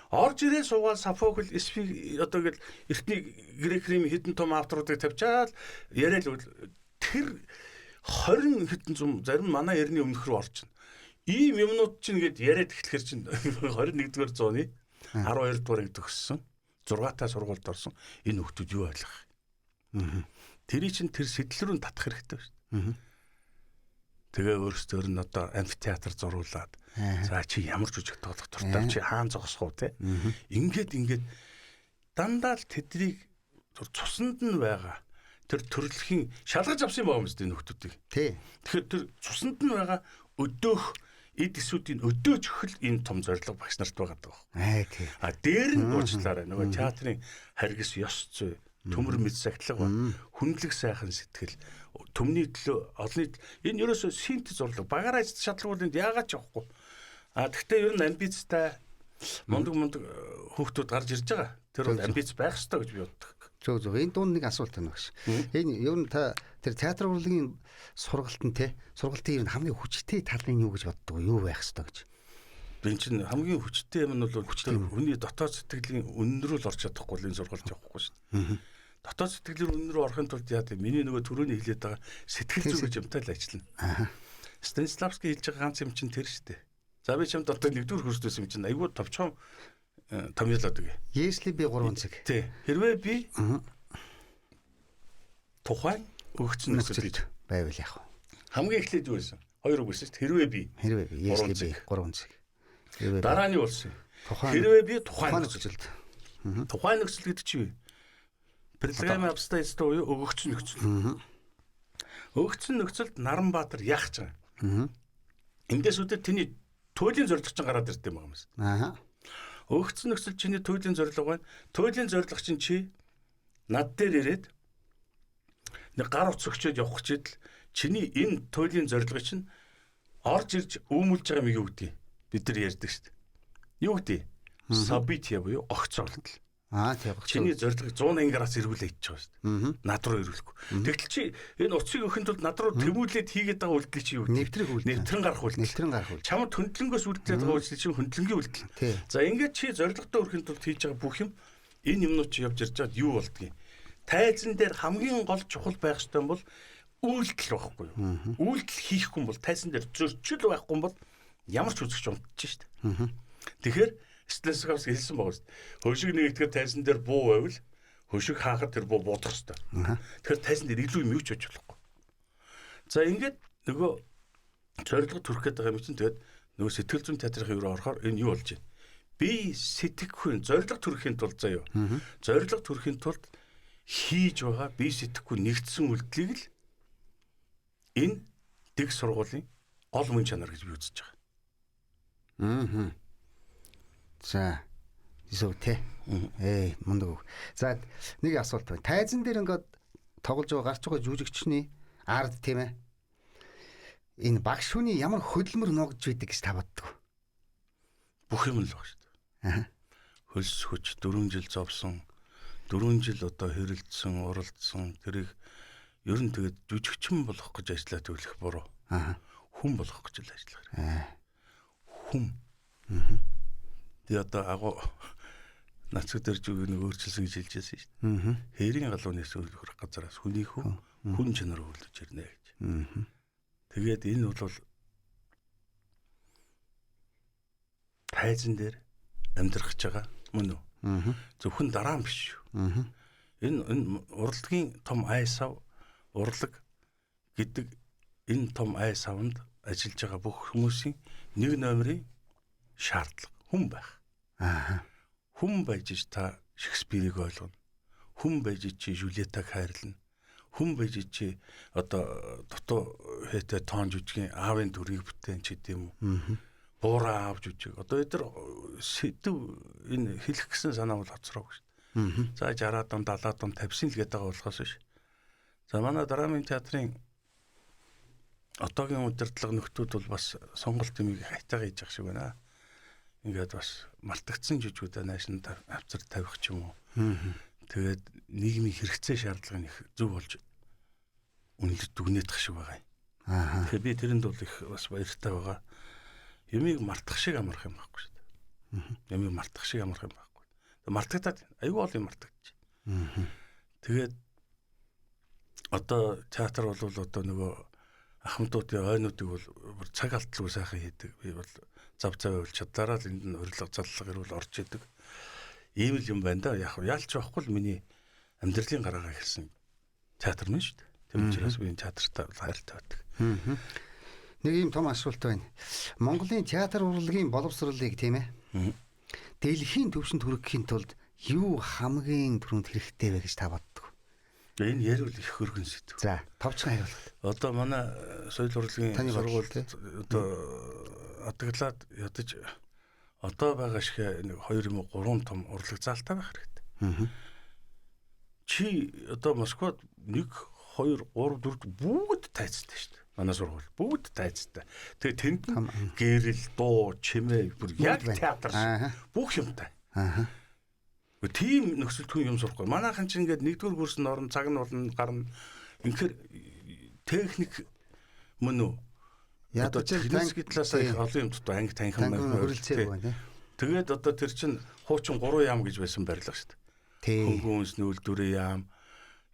Орж ирээ суугаад Сафокл, Эсфиг одоо ингээл эртний грек рим хэдэн том авторуудыг тавьчаад яриад л тэр 20 хэдэн зам зарим манай эртний өмнөх рүү орж байна. Ийм юмнууд чинь ингээд яриад эхлэхэр чинь 21-р зууны 12 дугаар анги төгссөн. 6 та сургуульд орсон. Энэ хүмүүс юу ойлгох юм? Тэрий чинь тэр сэтэл рүү татах хэрэгтэй шүү дээ. Тэгээ өөрсдөр нь одоо амфитеатр зуруулад за чи ямар жүжиг тоглох дуртай, чи хаан зогсох уу те. Ингээд дандаа л тэднийг цуснд нь байгаа тэр төрөлхийн шалгаж авсан юм байгаа юм зү нөхдүүдийг. Тий. Тэгэхээр тэр цуснд нь байгаа өдөөх эд эсүүдийн өдөөж хөл энэ том зорилго багш нарт байгаа даа. Аа тий. А дээр нь уучлаарай нөгөө театрын харгас ёс зүй, төмөр мэд сахилга ба хүндлэг сайхан сэтгэл, төмний төлөө олонний энэ ерөөсөө синтез зурлаг багаараа шалгарууланд яагаад ч явахгүй. А тэгтээ ер нь амбицтай мундаг хүүхдүүд гарч ирж байгаа. Тэр бол амбиц байх ёстой гэж би боддог. Зөв зөв. Энэ дунд нэг асуулт байна багш. Энэ ер нь та тэр театр урлагийн сургалтын те сургалтын ер нь хамгийн хүчтэй талын юу гэж боддог вэ? Юу байх ёстой гэж? Би чинь хамгийн хүчтэй юм нь бол хүний дотоод сэтгэлийн үнэн рүү л орч чадахгүй л энэ сургалт явахгүй шүү дээ. Дотоод сэтгэлийн үнэн рүү орохын тулд яа гэв? Миний нөгөө түрүүний хэлээд байгаа сэтгэл зүй гэж юмтай л ажиллана. Станиславский хэлж байгаа ганц юм чинь тэр шүү дээ. За би чамд одоо нэгдүгээр курс байсан юм чинь айгүй товчхон томьёолоод өгье. Если би 3 цаг. Тий. Хэрвээ би тухайн өгөгдсөн нөхцөлд байвал яах вэ? Хамгийн эхлээд юу байсан? Хоёр үг байсан шүү дээ. Хэрвээ би. Хэрвээ би. Если би 3 цаг. Дараа нь юу болсон? Хэрвээ би тухайн нөхцөлд. Тухайн нөхцөл гэдэг чинь юу? Предлагаемый обстоятельства буюу өгөгдсөн нөхцөл. Өгөгдсөн нөхцөлд Наранбаатар яах гэж байгаа юм? Эндээс үүдээ тэний туйлын зорилго чинь гараад ирд юм байна юм. Аа. Өгөгдсөн нөхцөл чиний туйлын зорилго байна. Туйлын зорилго чинь чи над дээр ирээд нэг гар утас өгчөөд явах гэж л чиний энэ туйлын зорилго чинь орж ирж үүмүүлж байгаа юм юу гэдгийг бид нар ярьдаг шүү дээ. Юу гэдэг? Событие буюу огцоолтол. Аа тийм. Чиний зорилгыг 180 градус эргүүлээ хийж байгаа шүү дээ. Над руу эргүүлэхгүй. Тэгтэл чи энэ утсыг өгөхийн тулд над руу тэмүүлээд хийгээд байгаа үйлдэл чи юу гэдэг? Нэвтрэх үйлдэл. Нэвтрэн гарах үйлдэл. Нэвтрэн гарах үйлдэл. Чамд хөндлөнгөөс үйлдэлээд байгаа үйлдэл чинь хөндлөнгийн үйлдэл. За ингээд чи зорилготой хүрэхин тулд хийж байгаа бүх юм энэ юмнууд чи явж ирж байгаад юу болдгийг. Тайзан дээр хамгийн гол чухал байх ёстой юм бол үйлдэл байхгүй юу? Үйлдэл хийхгүй бол тайзан дээр зөрчил байхгүй бол ямар ч үзэгч унтчих шүү дээ. Тэгэхээр Станиславский хэлсэн байгаа шүү дээ. Хөшиг нэгтгэхэд тайзан дээр буу байвал хөшиг хаахад тэр буу буудах ёстой. Тэгэхээр тайзан дээр илүү юм юу ч хийж болохгүй. За ингээд нөгөө зорилго төрөх гээд байгаа юм чинь тэгээд нөгөө сэтгэл зүйн театрын юу орохоор энэ юу болж байна? Би сэтгэхгүй зорилго төрөхийн тулд заяа. Зорилго төрөхийн тулд хийж байгаа би сэтгэхгүй нэгдсэн үйлдэлийг л энэ дэг сургуулийн гол мөн чанар гэж би үзэж байгаа. Аа. За. Эсвэл те. Мундаг үг. За нэг асуулт байна. Тайзан дээр ингээд тоглож байгаа гарч байгаа жүжигчний ард тийм ээ. Энэ багш хүний ямар хөдөлмөр нуугдж байдаг гэж та боддог? Бүх юм л баг шүү дээ. Аа. Хөлс хүч 4 жил зовсон, 4 жил одоо хэрэлдсэн, уралдсан тэрийг ер нь тэгээд жүжигчин болох гэж ажиллаад төлөх буруу. Аа. Хүн болох гэж л ажиллах хэрэгтэй. Аа. Хүн. Тэгээ одоо агуу нацаг дээр зүг нэг өөрчилсөн гэж хэлж байсан шүү дээ. Хээрийн галууны сүүлрэх газараас хүний хүн чанар хөлдөж ирнэ гэж. Тэгээд энэ бол тайзан дээр амьдрах гэж байгаа мөн үү? Зөвхөн дараа нь биш шүү. Энэ урлагийн том айсав, урлаг гэдэг энэ том айсавнд ажиллаж байгаа бүх хүмүүсийн нэг номерын шаардлага хүн байх. Аа. Хүн байж ич та Шекспирийг ойлгоно. Хүн байж чи Жюльетаг хайрлана. Хүн байж чи одоо дутуу хээтэй тоон жүжигийн аавын дүрийг бүтээн ч гэдэм үү. Буураа аав жүжиг. Одоо эдгээр сэдв энэ хэлэх гэсэн санаа бол хоцроогүй шүү дээ. За 60-аад он 70-аад он 50-сын л гэдэг байгаа болохоос биш. За манай драмын театрын одоогийн удирдлага нөхдүүд бол бас сонголт юмыг хайтаа хийж явах шиг байна. Ингээд бас мартагдсан жүжигүүдээ наашин авцар тавих ч юм уу. Тэгээд нийгмийн хэрэгцээ шаардлагыг их зөв болж үнэлж дүгнэдэх шиг байгаа юм. Аа. Тэгэхээр би тэрэнд бол их бас баяртай байгаа. Юмыг мартах шиг амарх юм байхгүй шүү дээ. Юмыг мартах шиг амарх юм байхгүй. Мартагдаад аюу олон юм мартагдчих. Тэгээд одоо театр бол одоо нөгөө ахмадуудын ойнуудыг бол бүр цаг алдлгүй сайхан хийдэг. Би бол зав зав байвал чадлаараа л энд нь урилга заллага ирвэл орж идэг. Ийм л юм байна да. Яг яалч байхгүй л миний амьдралын гараагаа эхэлсэн театр мэн шүү дээ. Тэр учраас би энэ театртаа бол хайртай байдаг. Нэг ийм том асуулт байна. Монголын театр урлагийн боловсролыг тийм ээ. Дэлхийн түвшинд хүрэхийн тулд юу хамгийн түрүүнд хэрэгтэй вэ гэж та боддог? Энэ яриул их хөргөн сэдв. За, товчхон хариулах. Одоо манай соёл урлагийн сургуульд одоо адаглаад ядаж одоо байгаа шиг нэг 2 юм уу 3 том урлаг заалтай байх хэрэгтэй. Чи одоо Москвад 1 2 3 4 бүгд тайцтай шүү дээ. Манай сургууль бүгд тайцтай. Тэгээ тэнд гэрэл, дуу, чимээ бүр яг театр шиг бүх юмтай. Аа. Тийм нөхцөлд хүн юм сурахгүй. Манайхан чинь ингээд нэгдүгээр курснд орно, цаг нь болно, гарна. Инхээр техник мөн үү? Одоо техникийн талаас их олон юм дутуу анги танхим хөрөлцөөг байна. Тэгээд одоо тэр чинь хуучин 3 яам гэж байсан барилга шүү дээ. Хөнгөн үндэсний үйлдвэрийн яам,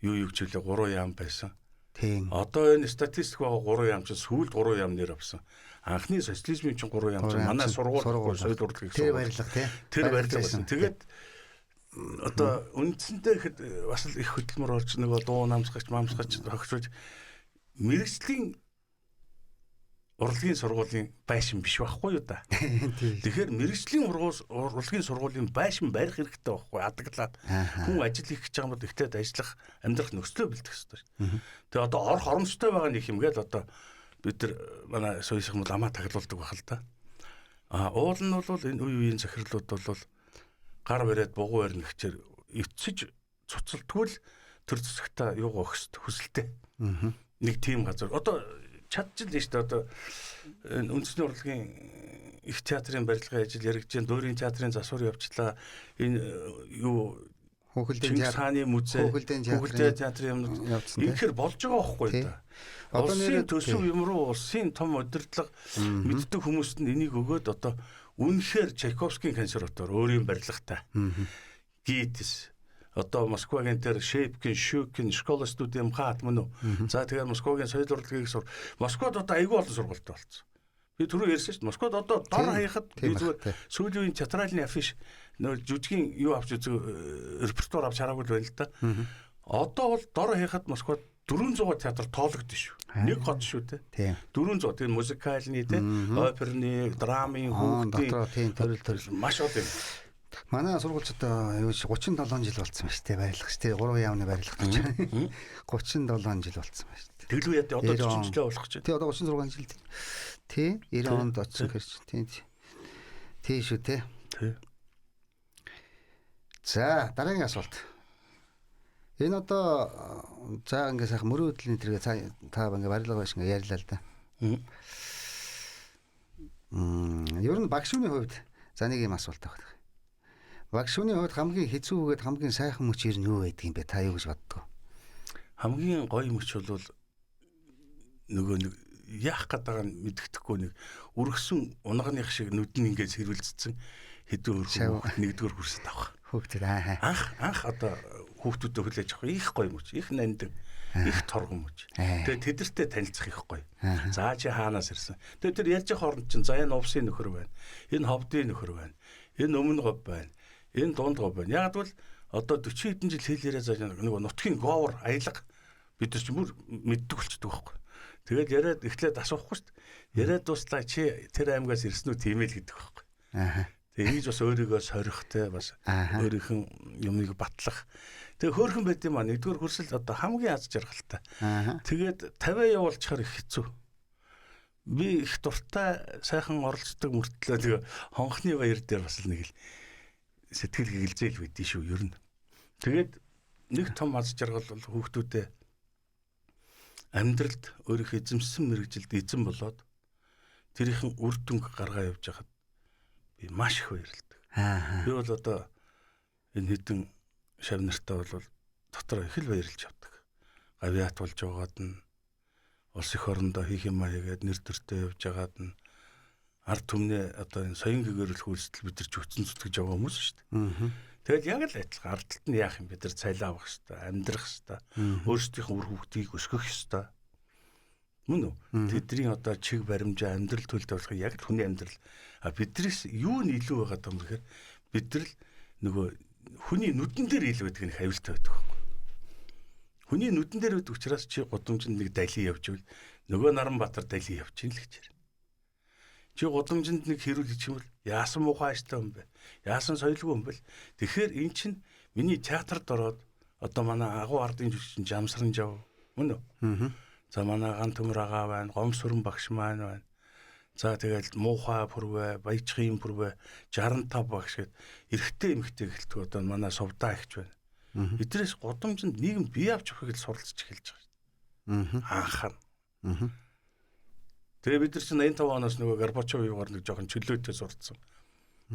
юу ч үлээ 3 яам байсан. Тийм. Одоо энэ статистик байгаа 3 яам чинь сүүлд 3 яам нэр авсан. Анхны социализмын чинь 3 яам чинь манай сургууль соёл урлагийн тэр барилга тий. Тэр барилга байсан. Тэгээд одоо үндсэндээ ихэд бас л их хөдөлмөр орж нөгөө дуу намсгагч, мамсгагч хогцож мэргэжлийн урлагийн сургуулийн байшин биш байхгүй юу да. Тэгэхээр мэргэжлийн урлагийн сургуулийн байшин барих хэрэгтэй байхгүй адаглаад хүн ажил хийх гэж байгаа юм бол ихтэй ажиллах амьдрах нөхцөлөө бэлтгэх хэрэгтэй шүү дээ. Тэгээ одоо орох оромжтой байгаа нэг юм гээл одоо бид нар манай соёлын бол амаа таглуулдаг байх л да. А уул нь бол энэ үе үеийн захирлууд бол гар бариад бугуй барина гэхчээр эцсэж цуцалтгүй л төр зэсэгтээ юугаа өгөх хүсэлтэй. Нэг тийм газар одоо чадчихлаа шүү дээ. Одоо энэ үндэсний урлагийн их театрын барилгын ажил яригдж, дүүрийн театрын засвар явчлаа. Энэ юу Хүүхэлдэйн театр, музей, Хүүхэлдэйн театрын юмнууд инхээр болж байгаа байхгүй да. Одоо нэр төсөв юм руу улсын том удирдлага мэддэг хүмүүст нь энийг өгөөд одоо үнэхээр Чайковскийн консерватори өөрийн барилгатай. ГИТИС одоо Москвагийн тэр Шейпкин, Шүүкин, Школа студийн МХАТ мөн үү. За тэгэхээр Москвагийн соёл урлагийг сур. Москвад одоо айгүй олон сургуультай болсон. Би түрүү ярьсан шүү дээ. Москвад одоо дор хаяхад би зүгээр сүүлийн үеийн театралны афиш нөө жүжигийн юу авч үзэг репертуар авч хараагүй л байна л да. Одоо бол дор хаяхад Москвад 400 театр тоологдсон шүү. Нэг хот шүү дээ. 400 тэр музикалны те, оперны, драмын, хүүхдийн төрөл төрөл маш олон юм. Манай сургуульч одоо юу ч 37 жил болцсон байна шүү дээ барилга шүү дээ. 3 яамны барилга гэж. 37 жил болцсон байна шүү дээ. Тэглүү яа одоо 40 жилээ болох гэж. Тий одоо 36 жил. Тий 90 онд очсон хэрч. Тий. Тий шүү те. Тий. За дараагийн асуулт. Энэ одоо за ингээ сайхан мөрөөдлийн тэргээ та ингээ барилга байж ингээ ярьлаа л да. Ер нь багш хүний хувьд за нэг юм асуулт авах. Багш хүний хувьд хамгийн хэцүү бөгөөд хамгийн сайхан мөч ер нь юу байдаг юм бэ? Та юу гэж боддог вэ? Хамгийн гоё мөч бол нөгөө нэг яах гээд байгаа нь мэддэхгүй нэг үргэсэн унганы шиг нүд нь ингээд сэрвэлцсэн хэдэн өрхөн нэгдүгээр курсд авах. Хүүхдүүд аа. Анх одоо хүүхдүүдэд хүлээж авах их гоё мөч, их нандин, их торгон мөч. Тэгээ тэдэртэй танилцах их гоё. За чи хаанаас ирсэн? Тэгээ тэр ярьж байгаа хооронд чинь за энэ увсын нөхөр байна. Энэ ховдын нөхөр байна. Энэ өмнө говь байна. Энэ дунд говь байна. Яг гэвэл одоо 40 хэдэн жил хэл яриа зааж нөгөө нутгийн говор аялга бид нар чинь бүр мэддэг болчдөг байхгүй. Тэгээд яриад эхлээд асуухгүй шүү дээ. Яриад дууслаа чи тэр аймгаас ирсэн үү тийм ээ л гэдэг байхгүй. Аа. Тэгээ ийж бас өөрийгөө сорих те бас өөрийнх нь юмыг батлах. Тэгээ хөөрхөн байд юм а. Нэгдүгээр хөрсөл одоо хамгийн аз жаргалтай. Тэгээд 50 явуулчихаар их хэцүү. Би их дуртай сайхан оролцдог мөртлөө тэгээ хонхны баяр дээр бас л нэг л сэтгэл гэгэлзээл байдیں шүү ер нь. Тэгээд нэг том аз жаргал бол хүүхдүүдээ амьдралд өөрийнхөө эзэмшсэн мэргэжилд эзэн болоод тэрийнхэн үр дүнг гаргаа явж байхад би маш их баярлдаг. Аа. Би бол одоо энэ хэдэн шав нартай бол дотор их л баярлж явдаг. Гавьяат болж байгаад нь улс эх орондоо хийх юм аа хийгээд нэр төртөө явж байгаад нь ард түмнээ одоо энэ соён гэгэрэл үйлсдэл бид нар ч өцөн зүтгэж байгаа хүмүүс шүү дээ. Тэгэл яг л адилхан ард талд нь яах юм бид нар цалин авах хэвээр, амьдрах хэвээр, өөрсдийнхөө үр хүүхдийг өсгөх хэвээр. Мөн үү? Тэдний одоо чиг баримжаа амьдрал төлд болох яг л хүний амьдрал. А биднээс юу нь илүү байгаа юм бэхээр бид нар л нөгөө хүний нүдэн дээр илүү байдаг нэг хавилтай байдаг байхгүй. Хүний нүдэн дээр байдаг учраас чи гудамжинд нэг дали явж ивэл нөгөө Наранбаатар дали явж ийн л гэж ярина. Чи гудамжинд нэг хэрүүл хийчих юм бол яасан муухай ааштай юм бэ? Яасан соёлгүй юм бэ? Тэгэхээр эн чинь миний театрт ороод одоо манай агуу ардын жүжигчин Жамсран жав мөн үү? За манай ган төмөр агаа байна, гомсөрөн багш маань байна. За тэгэл муухай пүрвэ, баяжхын пүрвэ, 65 багш гэд эрэгтэй эмэгтэй гэлтгүй одоо манай сувдаа ихч байна. Эдрээс гудамжинд нийгэм бие авч өгөхийг л суралцж эхэлж байгаа шүү дээ. Анхаарна. Тэгээ бид нар чинь 85 оноос нөгөө Горбачов юугаар нэг жоохон чөлөөтэй сурцсан.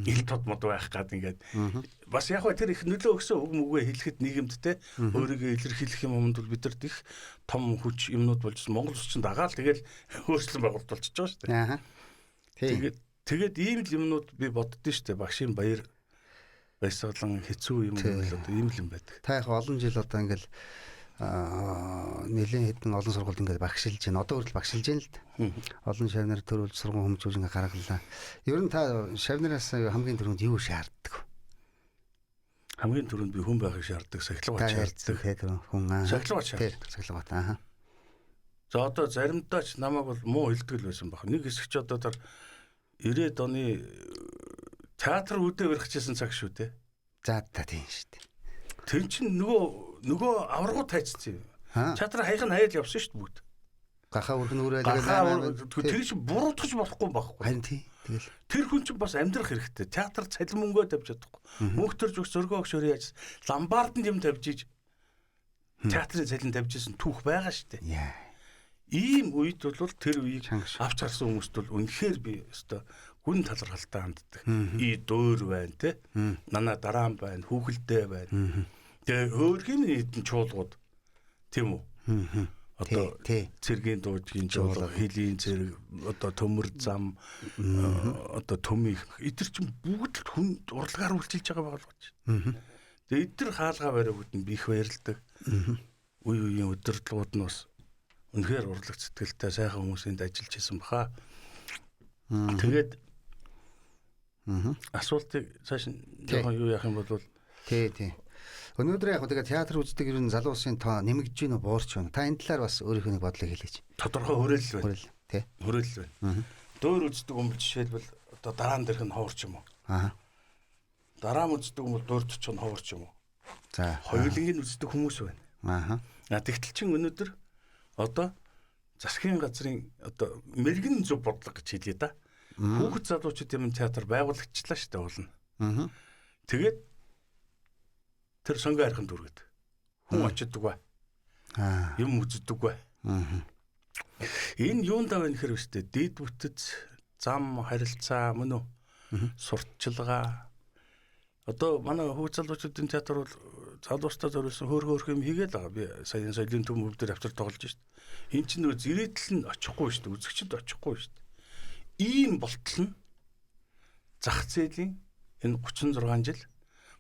Ил тод мод байх гад ингээд бас яг тэр их нөлөө өгсөн үг мүгээ хэлэхэд нийгэмд те өөрийгөө илэрхийлэх юм юмд бол бидэрт их том хүч юмнууд болж Монгол улс чинь дагаал тэгэл өөрчлөн байгуулалт болчихж байгаа шүү дээ. Тэгээд тэгээд ийм л юмнууд би боддоо шүү дээ. Багшийн баяр баясгалан хэцүү юм бол одоо ийм л юм байдаг. Та яг олон жил одоо ингээл нэлээд хэдэн олон сургуульд ингээд багшилж байна. Одоо хүртэл багшилж байна л да. Олон шав нар төрүүлж сургууль хүмүүжүүлж ингээд гаргалаа. Ер нь та шав нараас хамгийн түрүүнд юу шаарддаг вэ? Хамгийн түрүүнд би хүн байхыг шаарддаг, сахилга бат шаарддаг. Хүн аа. Сахилга бат шаарддаг. Сахилга бат аа. За одоо заримдаа ч намайг бол муу хэлдэг л байсан баг. Нэг хэсэг ч одоо тэр 90-ад оны театр үдэ барихчихсан цаг шүү дээ. За та тийм шүү дээ. Тэр чинь нөгөө аваргуу тайцсан юм. Театр хаяг нь хаяад явсан шүү дээ бүгд. Гахаа өрхөн үрээ тэр чинь буруутгаж болохгүй байхгүй. Харин тий. Тэгэл. Тэр хүн чинь бас амьдрах хэрэгтэй. Театр цалин мөнгөө тавьж чадахгүй. Мөнх төрж өгч зөргөө өгч өрөө яаж ламбарданд юм тавьж иж театрын цалин тавьж исэн түүх байгаа шүү дээ. Ийм үед бол тэр үеийг авч гарсан хүмүүст бол үнэхээр би өстой гүн талархалтай ханддаг. И дөөр байна те. Манай дараан байна, хүүхэлдэй байна. Тэгээ хөөрхийн хэдэн чуулгууд тийм үү? Одоо цэргийн дуужгийн чуулга, хөлийн цэрэг, одоо төмөр зам, одоо төмийн эдгээр чинь бүгд л хүн урлагаар үйлчилж байгаа байгууллагч. Тэгээ эдгээр хаалгаа бариагууд нь би их баярлдаг. Үе үеийн удирдлагууд нь бас үнэхээр урлаг сэтгэлтэй сайхан хүмүүсэнд ажиллаж исэн баха. Тэгээд асуултыг цааш нь жоохон юу яах юм бол тий. Өнөөдөр яг тэгээ театр үздэг ер нь залуу улсын тоо нэмэгдэж гин үү буурч байна. Та энэ талаар бас өөрийнхөө нэг бодлыг хэлээч. Тодорхой хүрээлэл байна. Тий. Хүрээлэл байна. Дөөр үздэг юм жишээлбэл одоо дараа нь дэрх нь ховор ч юм уу. Аа. Дараа нь үздэг юм бол дуурд ч нь ховор ч юм уу. За. Хоёуланг нь үздэг хүмүүс байна. Аа. А тэгтэл чин өнөөдөр одоо засгийн газрын одоо мэрэгэн зөв бодлого гэж хэлье да. Хүүхэд залуучууд юм театр байгуулагчлаа шүү дээ уулна. Аа. Тэгээд тэр сонгон архин дүргэд. Хүн очиддаг ба. Аа. Юм үздэг ба. Аа. Энэ юундаа вэ гэхээр өстэй дид бүтэц, зам, харилцаа мөн үү? Сурталчилгаа. Одоо манай хүүхэд залуучуудын театр бол залуустаа зориулсан хөөр хөөрх юм хийгээл байгаа. Би сая энэ соёлын төв мөв дээр авчир тоглож шít. Энд чинь нөгөө зэрэгтэл нь очихгүй шít, үзэгчд очихгүй шít. Ийм болтол нь зах зээлийн энэ 36 жил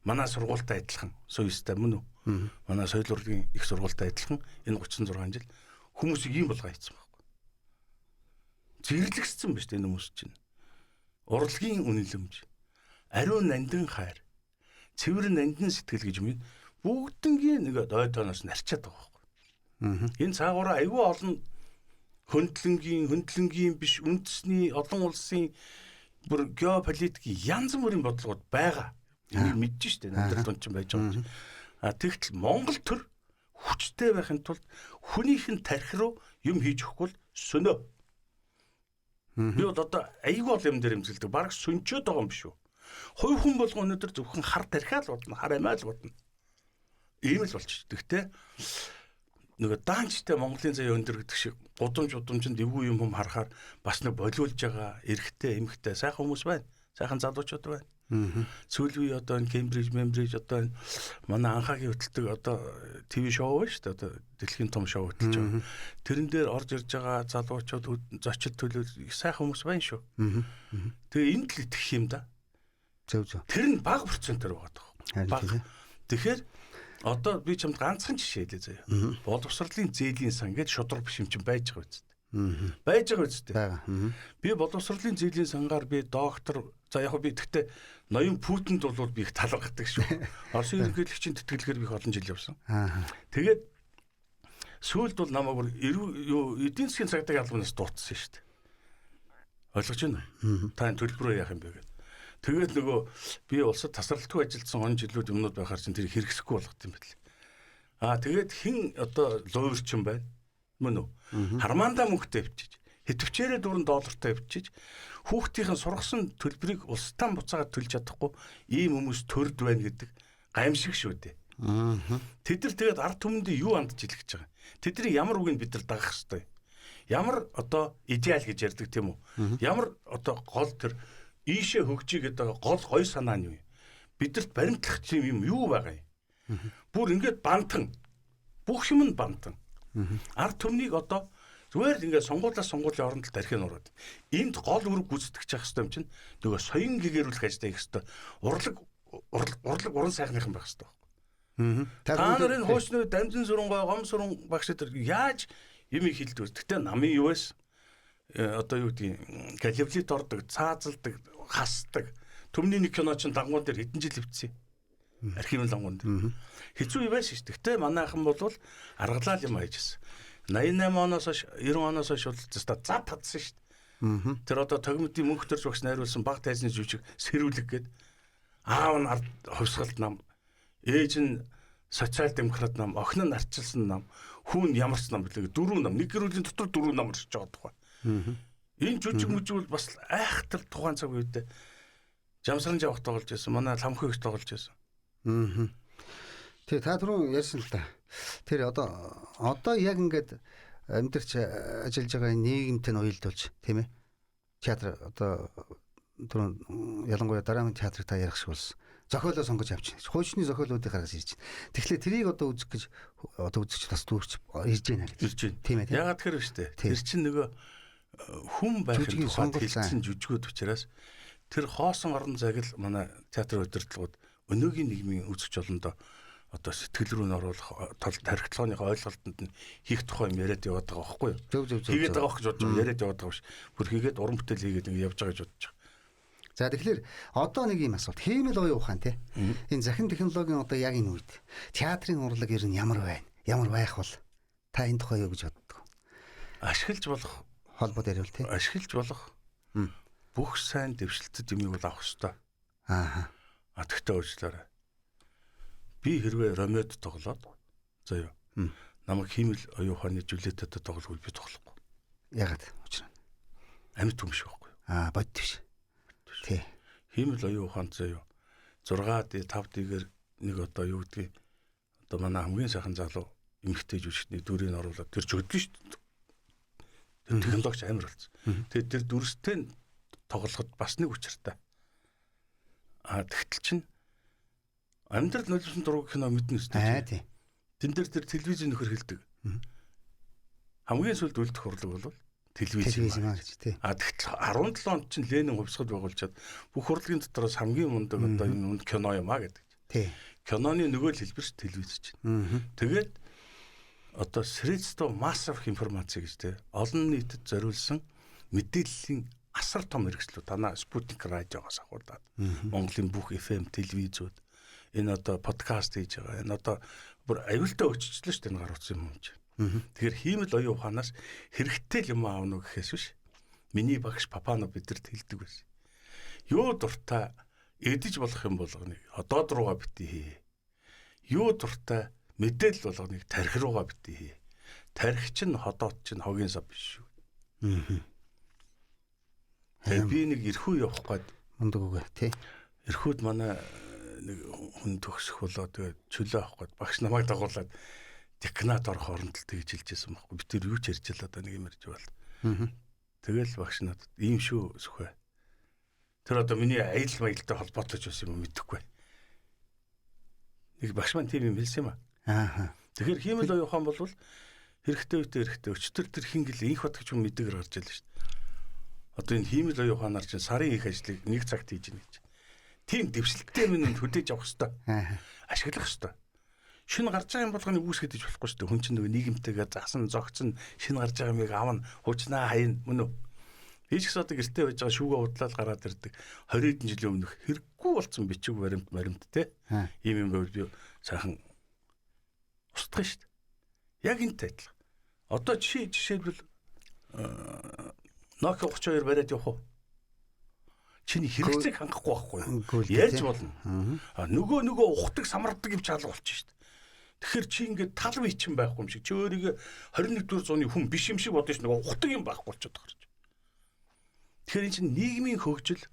манай сургуультай адилхан соёлтой мөн үү? Манай соёл урлагийн их сургуультай адилхан энэ 36 жил хүмүүсийг ийм болгоо хийсэн байхгүй. Зэрлэгдсэн ба шүү дээ энэ хүмүүс чинь. Урлагийн үнэлэмж, ариун нандин хайр, цэвэр нандин сэтгэл гэж юм бүгднгийн нэг ой тооноос нарчаад байгаа байхгүй. Энэ цаагаараа айгүй олон Хөндлөнгийн биш үндэсний олон улсын бүр геополитикийн янз бүрийн бодлогод байгаа. Энийг мэдэж штэ амьдрал дунд чинь байж байгаа юм. А тэгтэл Монгол төр хүчтэй байхын тулд хүнийх нь тархи руу юм хийж өгөхгүй бол сөнөө. Би бол одоо айгүй бол юм дээр эмзэлдэг. Бараг сөнчөөд байгаа юм биш үү? Хувь хүн болгон өнөөдөр зөвхөн хар тархиа л бодно, хар амиа л бодно. Ийм л болчих. Тэгтээ нөгөө даанчтай Монголын заяа өндөр гэдэг шиг гудамж удамжинд эвгүй юм хүм харахаар бас нэг болиулж байгаа эрэгтэй эмэгтэй сайхан хүмүүс байна. Сайхан залуучууд байна. Сүүлийн үе одоо энэ Кембриж, Мембриж одоо энэ манай анхаагийн хөтэлдэг одоо ТV шоу байна шүү дээ. Одоо дэлхийн том шоу хөтэлж байгаа. Тэрэн дээр орж ирж байгаа залуучууд зочид төлөө их сайхан хүмүүс байна шүү. Тэгээ энд л итгэх юм да. Зөв зөв. Тэр нь бага процентээр байгаа даа. Бага. Тэгэхээр одоо би чамд ганцхан жишээ хэлье заяа. Боловсролын зээлийн сан гэж шудраг биш юм чинь байж байгаа үст. Байж байгаа үст. Би боловсролын зээлийн сангаар би доктор, за яг би тэгтээ ноён Путинд бол би их талархдаг шүү. Оросын ерөнхийлөгчийн тэтгэлгээр би их олон жил явсан. Тэгээд сүүлд бол намайг бүр эдийн засгийн цагдаагийн албанаас дуутсан шүү дээ. Ойлгож байна уу? Та энэ төлбөрөө яах юм бэ гэдэг. Тэгээд нөгөө би улсад тасралтгүй ажилласан он жилүүд юмнууд байхаар чинь тэр хэрэгсэхгүй болгох юм байл. Аа тэгээд хэн одоо луйварчин байна? Мөн үү? Хармаандаа мөнгөтэй авчиж, хэтвчээрээ 4 доллартай авчиж, хүүхдийнхэн сургасан төлбөрийг улстан буцаагаад төлж чадахгүй ийм хүмүүс төрд байна гэдэг гамшиг шүү дээ. Тэд нар тэгээд ард түмэндээ юу андж илгэж байгаа юм? Тэдний ямар үгийг бид нар дагах ёстой? Ямар одоо идеал гэж ярьдаг тийм үү? Ямар одоо гол тэр ийшээ хөгжий гэдэг гол гой санаа нь юу юм? Бидэрт баримтлах юм юу байгаа юм? Бүр ингээд бантан. Бүх юм нь бантан. Ард түмнийг одоо зүгээр л ингээд сонгуулиас сонгуулийн оронд л тархийг нураад. Энд гол үүрэг гүйцэтгэж явах хэрэгтэй юм чинь нөгөө соён гэгэрүүлэх ажлаа хийх хэрэгтэй. Урлаг уран сайхныхан байх хэрэгтэй байхгүй. Та нарын хуучны дамжин сүрэн гой гом сүрэн багш тэр яаж юм их хэлдэг. Гэтэ намын юу байсан? Одоо юу гэдгийг галивлит ордог, цаазалдаг, хасдаг. Төмний нэг кино чинь дангуун дээр хэдэн жил хөвцсөн. Архивын лангуун дээр. Хэцүү юм байсан шүү дээ. Гэтэ манайхан бол аргалал юм хайжсэн. 88 оноос хойш 90 оноос хойш бол зөста зав татсан шүү дээ. Тэр одоо тогмодын мөнх төрж багш найруулсан баг тайзны жүжиг сэрүүлэг гээд аав нь ард хувьсгалт нам, ээж нь социал демократ нам, охин нь арчилсан нам, хүүн ямар ч нам билээ. Дөрөв нам, нэг гэр бүлийн дотор дөрөв нам оршиж байгаа тухай. Энэ жүжиг мүжиг бол бас айхтар тухайн цаг үедээ Жамсран жавх тоглож байсан. Манай Ламхүйх тоглож байсан. Тэг та түрүү ярьсан л та. Тэр одоо яг ингээд амьдарч ажиллаж байгаа нийгэмтэй нь уялдуулж тийм ээ. Театр одоо түрүү ялангуяа дараагийн театрыг та ярих шиг болсон. Зохиолоо сонгож авчихна. Хуучны зохиолуудыг гаргаж ирж байна. Тэгэхээр тэрийг одоо үзэх гэж одоо үзэгч бас дүүрч ирж байна гэж. Ирж байна. Тийм ээ. Ягаад тэр вэ штэ? Тэр чинь нөгөө хүн байхын тухайд хэлсэн жүжигүүд учраас тэр хоосон орон зайг л манай театрын удирдлагууд өнөөгийн нийгмийн үзэгч олондоо одоо сэтгэл рүү н оруулах тол тархитлогооны ойлголтод нь хийх тухай юм яриад яваад байгаа байхгүй юу? Зөв зөв зөв. Хийгээд байгаа гэж бодож байгаа, яриад яваад байгаа биш. Бүр хийгээд уран бүтээл хийгээд ингэ явж байгаа гэж бодож байгаа. За тэгэхээр одоо нэг юм асуулт. Хиймэл оюун ухаан тий. Энэ захин технологийн одоо яг энэ үед театрын урлаг ер нь ямар байна? Ямар байх бол? Та энэ тухай юу гэж боддог вэ? Ашиглаж болох холбоод яриул тий. Ашиглаж болох бүх сайн дэвшилтэд юмыг бол авах ёстой. Аа. А тэгтээ уучлаарай. Би хэрвээ Ромеод тоглоод заяа. Намайг хиймэл оюун ухааны Жулиетатай тоглохыг би тоглохгүй. Ягаад? Учир нь амьд хүн биш байхгүй юу? Аа, бодит биш. Тий. Хиймэл оюун ухаанд заяа 6D 5D-гээр нэг одоо юу гэдгийг одоо манай хамгийн сайхан залуу эмэгтэй жүжигчний дүрийг оруулаад тэр чөглөн шүү дээ. Тэр технологич амар болсон. Тэгээд тэр дүрстэй тоглоход бас нэг учиртай. А тэгтэл чинь амьдрал нулимсан дургу кино мэднэ үстэй. Аа тий. Тэн дээр тэр телевизийн нөхөр хэлдэг. Хамгийн сүүлд үлдэх урлаг бол телевиз юм гэж тий. А тэгтэл 17 онд чинь Ленин хувьсгал байгуулчаад бүх урлагийн дотроос хамгийн мундаг одоо энэ кино юм а гэдэг. Тий. Киноны нөгөө л хэлбэр ч телевиз чинь. Тэгээд одоо средство массовых информаци гэж тий. Олон нийтэд зориулсан мэдээллийн асар том хэрэгслүүд танаа Спутник радиогоос ахуулаад Монголын бүх FM телевизүүд энэ одоо подкаст хийж байгаа. Энэ одоо бүр аюултай өччихлөө шүү дээ энэ гар утсан юм чинь. Тэгэхээр хиймэл оюун ухаанаас хэрэгтэй л юм аавна уу гэхээс биш. Миний багш Папанов бидэрт хэлдэг байсан. Юу дуртай эдэж болох юм болгоныг одоод руугаа бити хий. Юу дуртай мэдээлэл болгоныг тархи руугаа бити хий. Тархи чинь ходоот чинь хогийн сав биш шүү. Тэгээ би нэг эрхүү явах гээд мундаг үг тий. Эрхүүд манай нэг хүн төгсөх болоо тэгээ чөлөө авах гээд багш намайг дагуулад деканат орох оронд л тэгж хэлж байсан байхгүй. Би тэр юу ч ярьж л одоо нэг юм ярьж байл. Тэгэл багш надад ийм шүү сүхэ. Тэр одоо миний аялал маялалтай холбоотой ч байсан юм мэдэхгүй. Нэг багш маань тийм юм хэлсэн юм аа. Аа. Тэгэхээр хиймэл оюун ухаан бол хэрэгтэй үедээ хэрэгтэй. Өчтөр тэр хингэл инх бат гэж юм мэдээгээр гарч ирлээ шүү дээ. Одоо энэ хиймэл оюун ухаанаар чинь сарын их ажлыг нэг цагт хийж гинэ гэж. Тийм дэвшилттэй минь хүлээж авах хэрэгтэй. Ашиглах хэрэгтэй. Шинэ гарч байгаа юм болгоныг үүсгэж болохгүй шүү дээ. Хүн чинь нөгөө нийгэмтэйгээ засан, зогцсон шинэ гарч байгаа юмыг авна, хуучнаа хаяна мөн үү? Би ч гэсэн одоо гэртээ байж байгаа шүүгээ худлаад гараад ирдэг. 20 хэдэн жилийн өмнөх хэрэггүй болсон бичиг баримт маримт те. Ийм юм байвал би сайхан устгах шүү дээ. Яг энтэй адилхан. Одоо жишээлбэл Nokia 32 бариад явах уу? Чиний хэрэгцээг хангахгүй байхгүй юу? Ярьж болно. А нөгөө ухдаг самардаг юм чалга болчих шүү дээ. Тэгэхээр чи ингээд тал бие чинь байхгүй юм шиг. Чи өөрийгөө 21-р зууны хүн биш юм шиг бодно ш нөгөө ухдаг юм байхгүй болчиход байгаа юм. Тэгэхээр энэ чинь нийгмийн хөгжил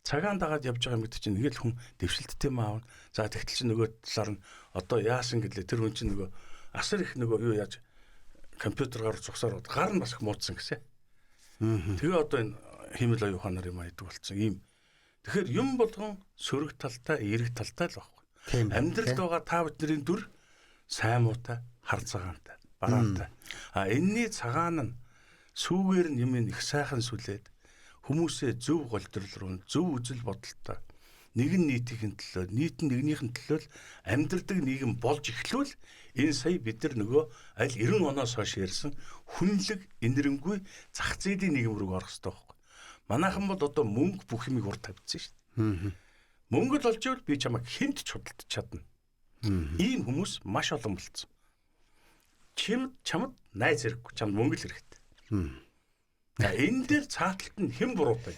цагаан дагаад явж байгаа юм гэдэг чинь нэг л хүн дэвшилттэй юм аавна. За тэгтэл чинь нөгөө талаар нь одоо яасан гэлээ тэр хүн чинь нөгөө асар их нөгөө юу яаж компьютер гар зогсоор гар нь бас их муудсан гэсэн. Тэгээ одоо энэ хиймэл оюун ухаанаар юм айдаг болсон ийм. Тэгэхээр юм болгон сөрөг талтай, эерэг талтай л байхгүй. Амьдралд байгаа та бидний дүр сайн муутай, хар цагаантай, бараантай. А энэний цагаан нь сүүгээр нь юм их сайхан сүлээд хүмүүсээ зөв голдрол руу, зөв үзэл бодолтой нэг нь нийтийн төлөө, нийт нь нэгнийх нь төлөө л амьдрдаг нийгэм болж эхлүүл энэ сая бид нар нөгөө аль 90 оноос хойш ярьсан хүнлэг энэрэнгүй зах зээлийн нийгэм рүү орох хэрэгтэй байхгүй. Манайхан бол одоо мөнгө бүх юмыг ур тавьчихсан шүү дээ. Мөнгө л олж ивэл би чамайг хэмт ч худалдаж чадна. Ийм хүмүүс маш олон болцсон. Чамд найз хэрэггүй, чамд мөнгө л хэрэгтэй. За энэ дээр цааталт нь хэн буруутай?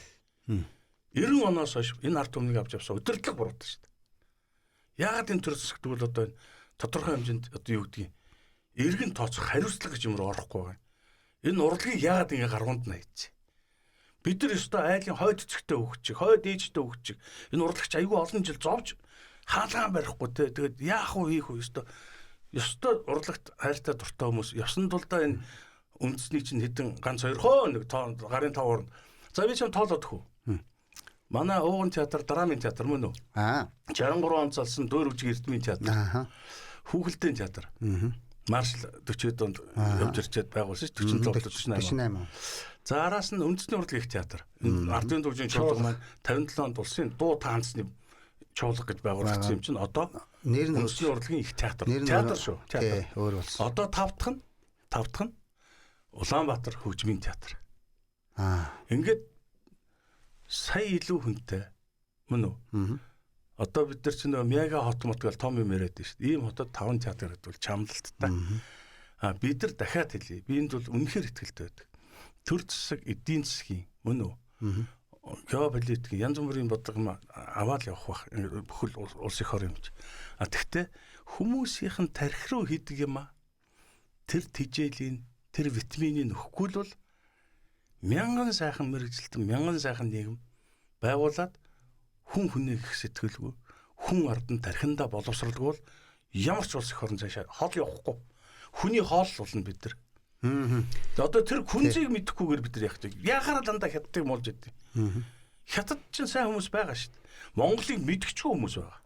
90 оноос хойш энэ ард түмнийг авч явсан удирдлага буруутай шүү дээ. Яагаад энэ төр засагт бол одоо энэ тодорхой хэмжээнд одоо юу гэдгийг эргэн тооцох хариуцлага гэж юм руу орохгүй байгаа. Энэ урлагийг яагаад ингэ гаргуунд нь хийцээ? Бид нар ёстой айлын хойд цэгтэй өгчих, хойд ээжтэй өгчих. Энэ урлагч айгүй олон жил зовж хаалгаан барихгүй те. Тэгээд яах вэ хийх вэ ёстой. Ёстой урлагт хайртай дуртай хүмүүс явсан тулдаа энэ үндэсний чинь хэдэн ганц хоёр хөө нэг гарын тав урна. За би чам тоолоод хөө. Манай ууган театр, драмын театр мөн үү? Аа. 63 он залсан дөөр үжиг эрдмийн театр. Аа. Хүүхэлдэйн театр. Маршал 40-д онд явж ирчээд байгуулсан шүү 47 48. За араас нь үндэсний урлагийн их театр. Ардын төвжийн чуулга маань 57 онд улсын дуу таанцны чуулга гэж байгуулагдсан юм чинь одоо нэр нь үндэсний урлагийн их театр. Театр шүү. Театр. Өөр болсон. Одоо тав дахь нь Улаанбаатар хөгжмийн театр. Аа. Ингээд сая илүү хүнтэй мөн үү? Одоо бид нар чинь нөгөө мега хот мот гэж том юм яриад байна шүү дээ. Ийм хотод 5 театр гэдэг бол чамлалттай. А бид нар дахиад хэлье. Би энд бол үнэхээр ихтгэлтэй байдаг. Төр засаг, эдийн засгийн мөн үү? Геополитикийн янз бүрийн бодлого юм аваад явах бах бүхэл улс их ор юм чи. А тэгтээ хүмүүсийнх нь тархи руу хийдэг юм а. Тэр тижээлийн, тэр витаминыг өгөхгүй л бол мянган сайхан мэрэгжилтэн, мянган сайхан нийгэм байгуулад хүн хүнийг их сэтгэлгүй, хүн ард нь тархиндаа боловсралгүй бол ямар ч улс эх орн цаашаа хол явахгүй. Хүний хоол болно бид нар. Одоо тэр күнзийг мэдэхгүйгээр бид нар яах вэ? Яхаараа дандаа хятадыг муулж идэв. Хятад чинь сайн хүмүүс байгаа шүү дээ. Монголыг мэдгэчгүй хүмүүс байгаа.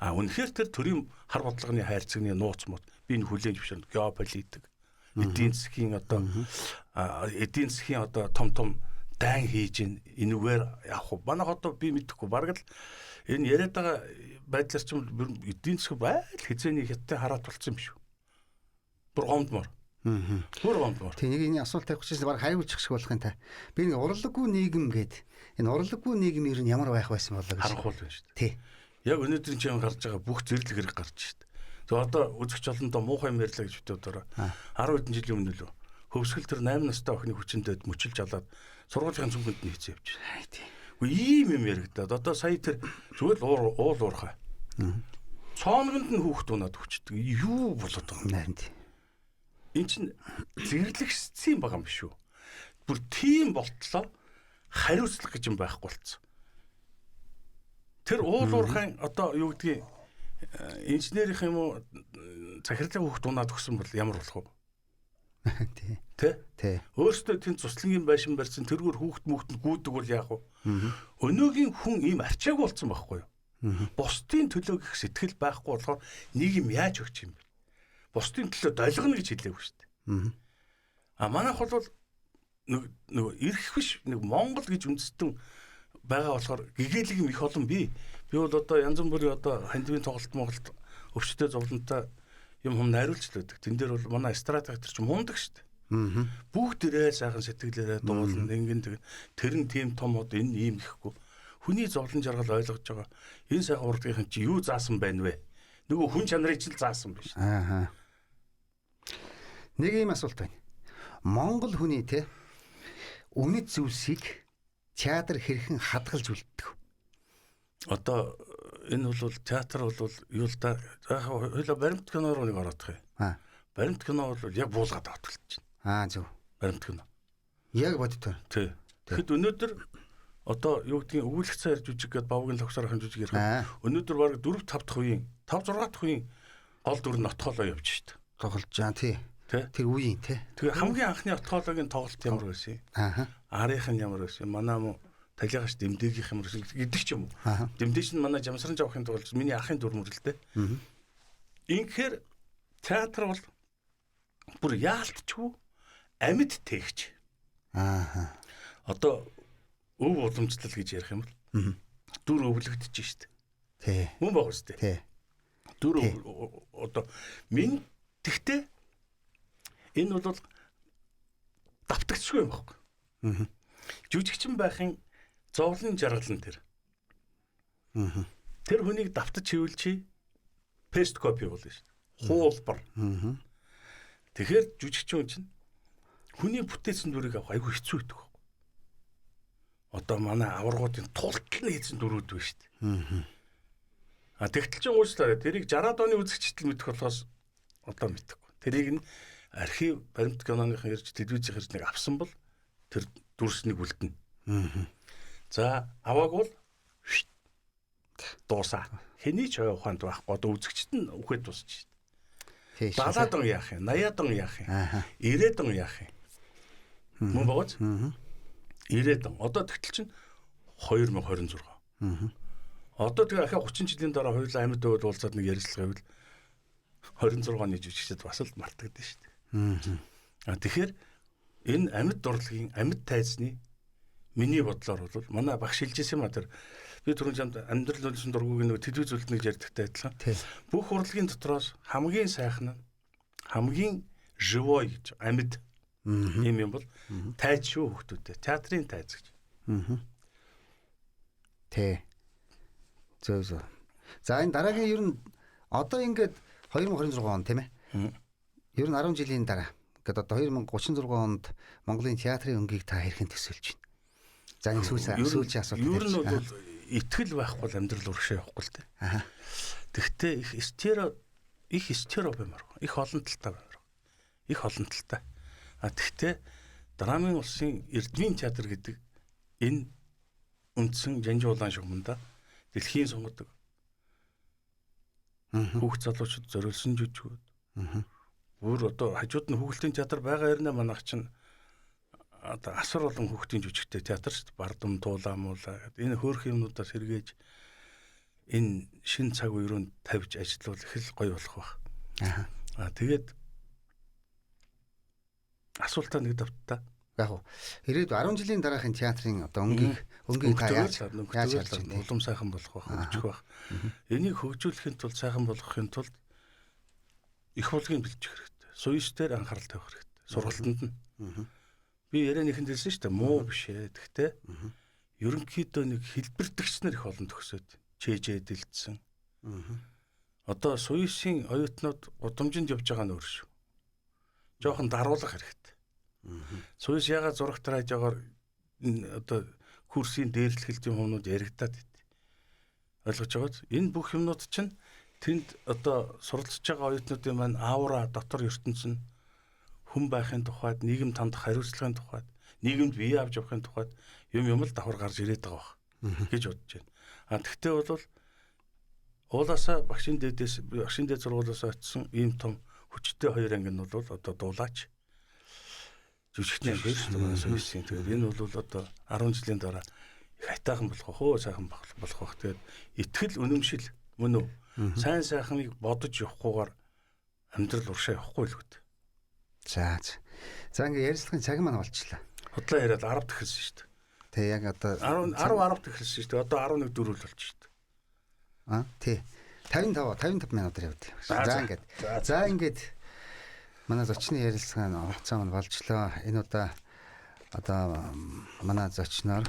А үнэхээр тэр төрийн хар бодлогын хайрцагны нууц мот би энэ хүлээн зөвшөөрнө. Геополитик, эдийн засгийн одоо эдийн засгийн одоо том том дайн хийж ин энүүгээр явах уу? Манайх одоо би мэдэхгүй бараг л энэ яриад байгаа байдлаар ч эдийн засаг айл хизээний хятадын хараат болцсон юм шүү. Бүр гомдмор. Бүр гомдмор. Тэг нэг энэ асуулт тавих гэсэн бараг хариулчих шиг болох юм та. Би нэг урлаггүй нийгэм гээд энэ урлаггүй нийгэм ер нь ямар байх байсан болоо гэж. Харанхуул байна шүү дээ. Тий. Яг өнөөдрийн чинь гарч байгаа бүх зэрлэг хэрэг гарч шүү дээ. Тэгээ одоо үзэгч олондоо муухай юм ярьлаа гэж битээ одоо 10 хэдэн жилийн өмнө лөө. Хөвсгөл тэр 8 настай охины хүчиндээ мөчилж алаад сургуулийн цүнхэнд нь хийцээ явж. Үгүй ийм юм яригадаад одоо сая тэр зүгээр л уул уурхай. Цооногонд нь хүүхд унаад өгчдөг. Юу болоод байгаа юм? Энд чинь зэрлэгсцэн байгаа юм биш үү? Бүр тийм болтлоо хариуцлага гэж юм байхгүй болцсон. Тэр уул уурхайн одоо юу гэдгийг инженерийнх юм уу захирлын хүүхд унаад өгсөн бол ямар болох вэ? Тий. Тэ? Тий. Өөрөөсөө тэнд цуслангийн байшин барьсан тэргээр хүүхд мөхт нь гүйдэг бол яах вэ? Өнөөгийн хүн ийм арчааг болсон байхгүй юу? Бусдын төлөө гэх сэтгэл байхгүй болохоор нэг юм яаж өгч юм бэ? Бусдын төлөө долгоно гэж хэлээгүй шүү дээ. А манайх бол нөгөө эрх биш нэг Монгол гэж үндэстэн байгаа болохоор гэгээлэг юм их олон бий. Би бол одоо янз бүрийн одоо хандивын тоглолт Монголд өвчтөе зовлонтой юм хум найруулж л байдаг. Тэн дээр бол манай эстрад театр ч мундаг шүү дээ. Бүгд ирээ сайхан сэтгэлээрээ дуулна ингэн тэг. Тэр нь тийм том од энэ ийм гэхгүй. Хүний зовлон жаргал ойлгож байгаа. Энэ сайхан урлагийнхан чи юу заасан байна вэ? Нөгөө хүн чанарыг ч л заасан биш. Аа. Нэг ийм асуулт байна. Монгол хүний те үнэт зүйлсийг театр хэрхэн хадгалж үлддэг вэ? Одоо энэ бол театр бол юу л да хоёлаа баримт кино руу нэг ороодох юм. Аа. Баримт кино бол яг буулгаад авт болчих. Аа зөв. Баримт кино. Яг бодитоор. Тий. Тэгэхэд өнөөдөр одоо юу гэдгийг өгүүлэх цаар жүжиг гэдээ бавгийн логсоор жүжиг ярих. Өнөөдөр бараг 4 5 дахь үеийн 5 6 дахь үеийн гол дүр нь отхоолоо явж штт. Тоглож байгаа тий. Тэр үеийн тий. Тэгээ хамгийн анхны отхоологийн тоглолт ямар байсан юм? Аа. Арийнх нь ямар байсан юм? Манай мó талигаш дэмдээгийнх ямар байсан гэдэг ч юм уу. Дэмдээш нь манай Жамсран жавхын тоглолт миний ахын дүр мөр л дээ. Инхээр театр бол бүр яалтчгүй амьд тэгч. Аа. Одоо өв уламжлал гэж ярих юм бол дүр өвлөгдөж штт. Тий. Мөн баг үстэй. Тий. Дүр одоо минь тэгтээ энэ бол давтагдчихгүй юм баггүй. Жүжигчин байхын зовлон жаргал нь тэр. Тэр хүнийг давтаж хийвэл чи пест копи болно шүү дээ. Хуулбар. Тэгэхээр жүжигчин хүн чинь хүний бүтээсэн дүрийг авах айгүй хэцүү байдаг байхгүй. Одоо манай аваргуудын тултал нь хийсэн дүрүүд байна шүү дээ. А тэгтэл чинь уучлаарай. Тэрийг 60-аад оны үзэгчд л мэдэх болохоос одоо мэдэхгүй. Тэрийг нь архив баримт киноныхан ирж телевизийн ирж нэг авсан бол тэр дүрснийг үлдэнэ. За авааг бол дуусаа. Хэний ч оюун ухаанд байхгүй. Одоо үзэгчд нь үхээд дуусчих. 70-аад он яах юм? 80-аад он яах юм? 90-аад он яах юм? Мөн багц? 90-аад он. Одоо тэгтэл чинь 2026. Одоо тэгээ ахаа 30 жилийн дараа хоёулаа амьд байвал уулзаад нэг ярилцлага байвал 26 оны жүжигчд бас л мартагдана шүү дээ. А тэгэхээр энэ амьд дурлагийн амьд тайзны миний бодлоор бол манай багш хэлжсэн юм а тэр би түрүүн чамд амьдрал үлсэн дургуг нэг телевиз үлдэнэ гэж ярьдагтай адилхан. Бүх урлагийн дотроос хамгийн сайхан нь хамгийн живой гэж амьд юм юм бол тайз шүү хүүхдүүдээ. Театрын тайз гэж. Тэ. Зөв зөв. За энэ дараагийн ер нь одоо ингээд 2026 он тийм ээ. Ер нь 10 жилийн дараа ингээд одоо 2036 онд Монголын театрын өнгийг та хэрхэн төсөөлж байна? За нэг сүүлийн асуулт. Ер нь бол итгэл байхгүй бол амьдрал урагшаа явахгүй л дээ. Аа. Тэгтээ их стерео баймар. Их олон талтай баймар. Их олон талтай. А тэгтээ драмын улсын Эрдмийн театр гэдэг энэ үндсэн жанжуулан шугамда дэлхийн сонгодог. Хүүхд залуучууд зориулсан жүжигүүд. Бүр одоо хажууд нь хүүхэлтийн театр байгаа хэрнээ манайх чинь одоо асар олон хүүхдийн жүжигтэй театр шүү дээ. Бардам, туулаа, муулаа гэдэг. Энэ хөөрхөн юмнуудаас сэргээж энэ шин цаг үе рүү тавьж ажиллавал их л гоё болох байх. Аа тэгээд асуултаа нэг давтаа. Яг уу. Ирээд 10 жилийн дараахын театрын одоо өнгийг та яаж харж байна? Улам сайхан болох байх, хөгжих байх. Энийг хөгжүүлэхийн тулд сайхан болгохын тулд их булгийн бэлтгэх хэрэгтэй. Суйс дээр анхаарал тавих хэрэгтэй. Сургалтанд нь. Би яриа нэхэнд хэлсэн шүү дээ. Муу биш ээ. Тэгтээ ерөнхийдөө нэг хэлбэрдэгч нар их олон төгсөөд чэжээ дэлдсэн. Одоо Суисийн оюутнууд гудамжинд явж байгаа нь өөр шүү. Жохон даруулах хэрэгтэй. Суис ягаад зурагт радиогоор одоо курсын дээрлэхэлт юм юмнууд яригадаад байт. Ойлгож байгааз энэ бүх юмнууд чинь тэнд одоо суралцж байгаа оюутнуудын маань аура дотор ертөнц нь хүн байхын тухайд, нийгэм тандах хариуцлагын тухайд, нийгэмд бие авч явахын тухайд юм юм л давхар гарч ирээд байгаа байх гэж бодож байна. А тэгтээ бол уулаасаа багшийн дээдээс багшийн дээд сургуулиас очисон ийм том хүчтэй хоёр анги нь бол одоо дуулаач жүжигчний анги шүү дээ манай Соёлын. Тэгээд энэ бол одоо 10 жилийн дараа их айтайхан болох хөө сайхан болох бах. Тэгээд итгэл үнэмшил мөн үү? Сайн сайхныг бодож явахгүйгээр амьдрал уршаа явахгүй л үү. За. За ингээ ярилцлагын цаг маань болчихлоо. Худлаа яриад 10 дахэлсэн шүү дээ. Тэг яг одоо 10 10 10 дахэлсэн шүү дээ. Одоо 11 дөрөв л болчих шүү дээ. Аа тий. 55 минутаар явд. За ингээд. За ингээд манай зочны ярилцлагын хугацаа маань болжлоо. Энэ удаа одоо манай зочноор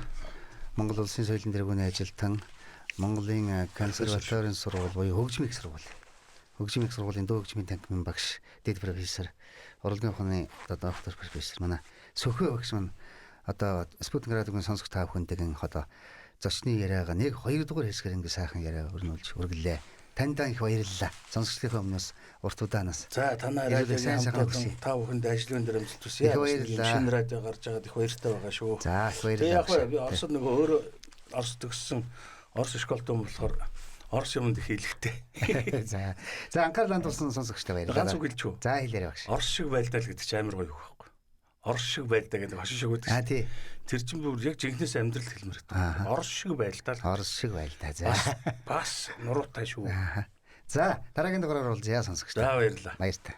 Монгол Улсын соёлын тэргүүний ажилтан Монголын консерваторийн сургууль буюу хөгжмийн их сургууль. Хөгжмийн их сургуулийн дуу хөгжмийн танхимын багш, дэд профессор, урлагийн ухааны одоо доктор профессор манай Сөхөө багш маань одоо Спутник радиогийн сонсогч та бүхэнтэйгэн одоо зочны яриагаа нэг хоёр дугаар хэсгээр ингээ сайхан яриа өрнүүлж үргэлээ. Таньдаа их баярлалаа. Сонсогчдынхаа өмнөөс урт удаанаас. За танай радиогийн хамт та бүхэнд ажлын дээр амжилт хүсье. Шинэ радио гарч байгаад их баяртай байгаа шүү. За их баярлалаа. Яг би Оросд нөгөө өөрөө Орос төгссөн Орос школтой хүн болохоор Орос юмд их хэлэхтэй. За. За анхаарал хандуулсан сонсогчдод баярлалаа. Ганц үг хэлж үү? За хэлээрэй багш. Орос шиг байлдаа л гэдэг чинь амар гоё үг байхгүй. Орос шиг байлдаа гэдэг хошин шиг өгдөг. А тий. Тэр чинь бүр яг жинхнээс амьдрал хэлмээр байна. Орос шиг байлдаа л. Орос шиг байлдаа. За. Бас нуруутай шүү. За дараагийн дугаараар уулзъя сонсогчдоо. За баярлалаа. Баяртай.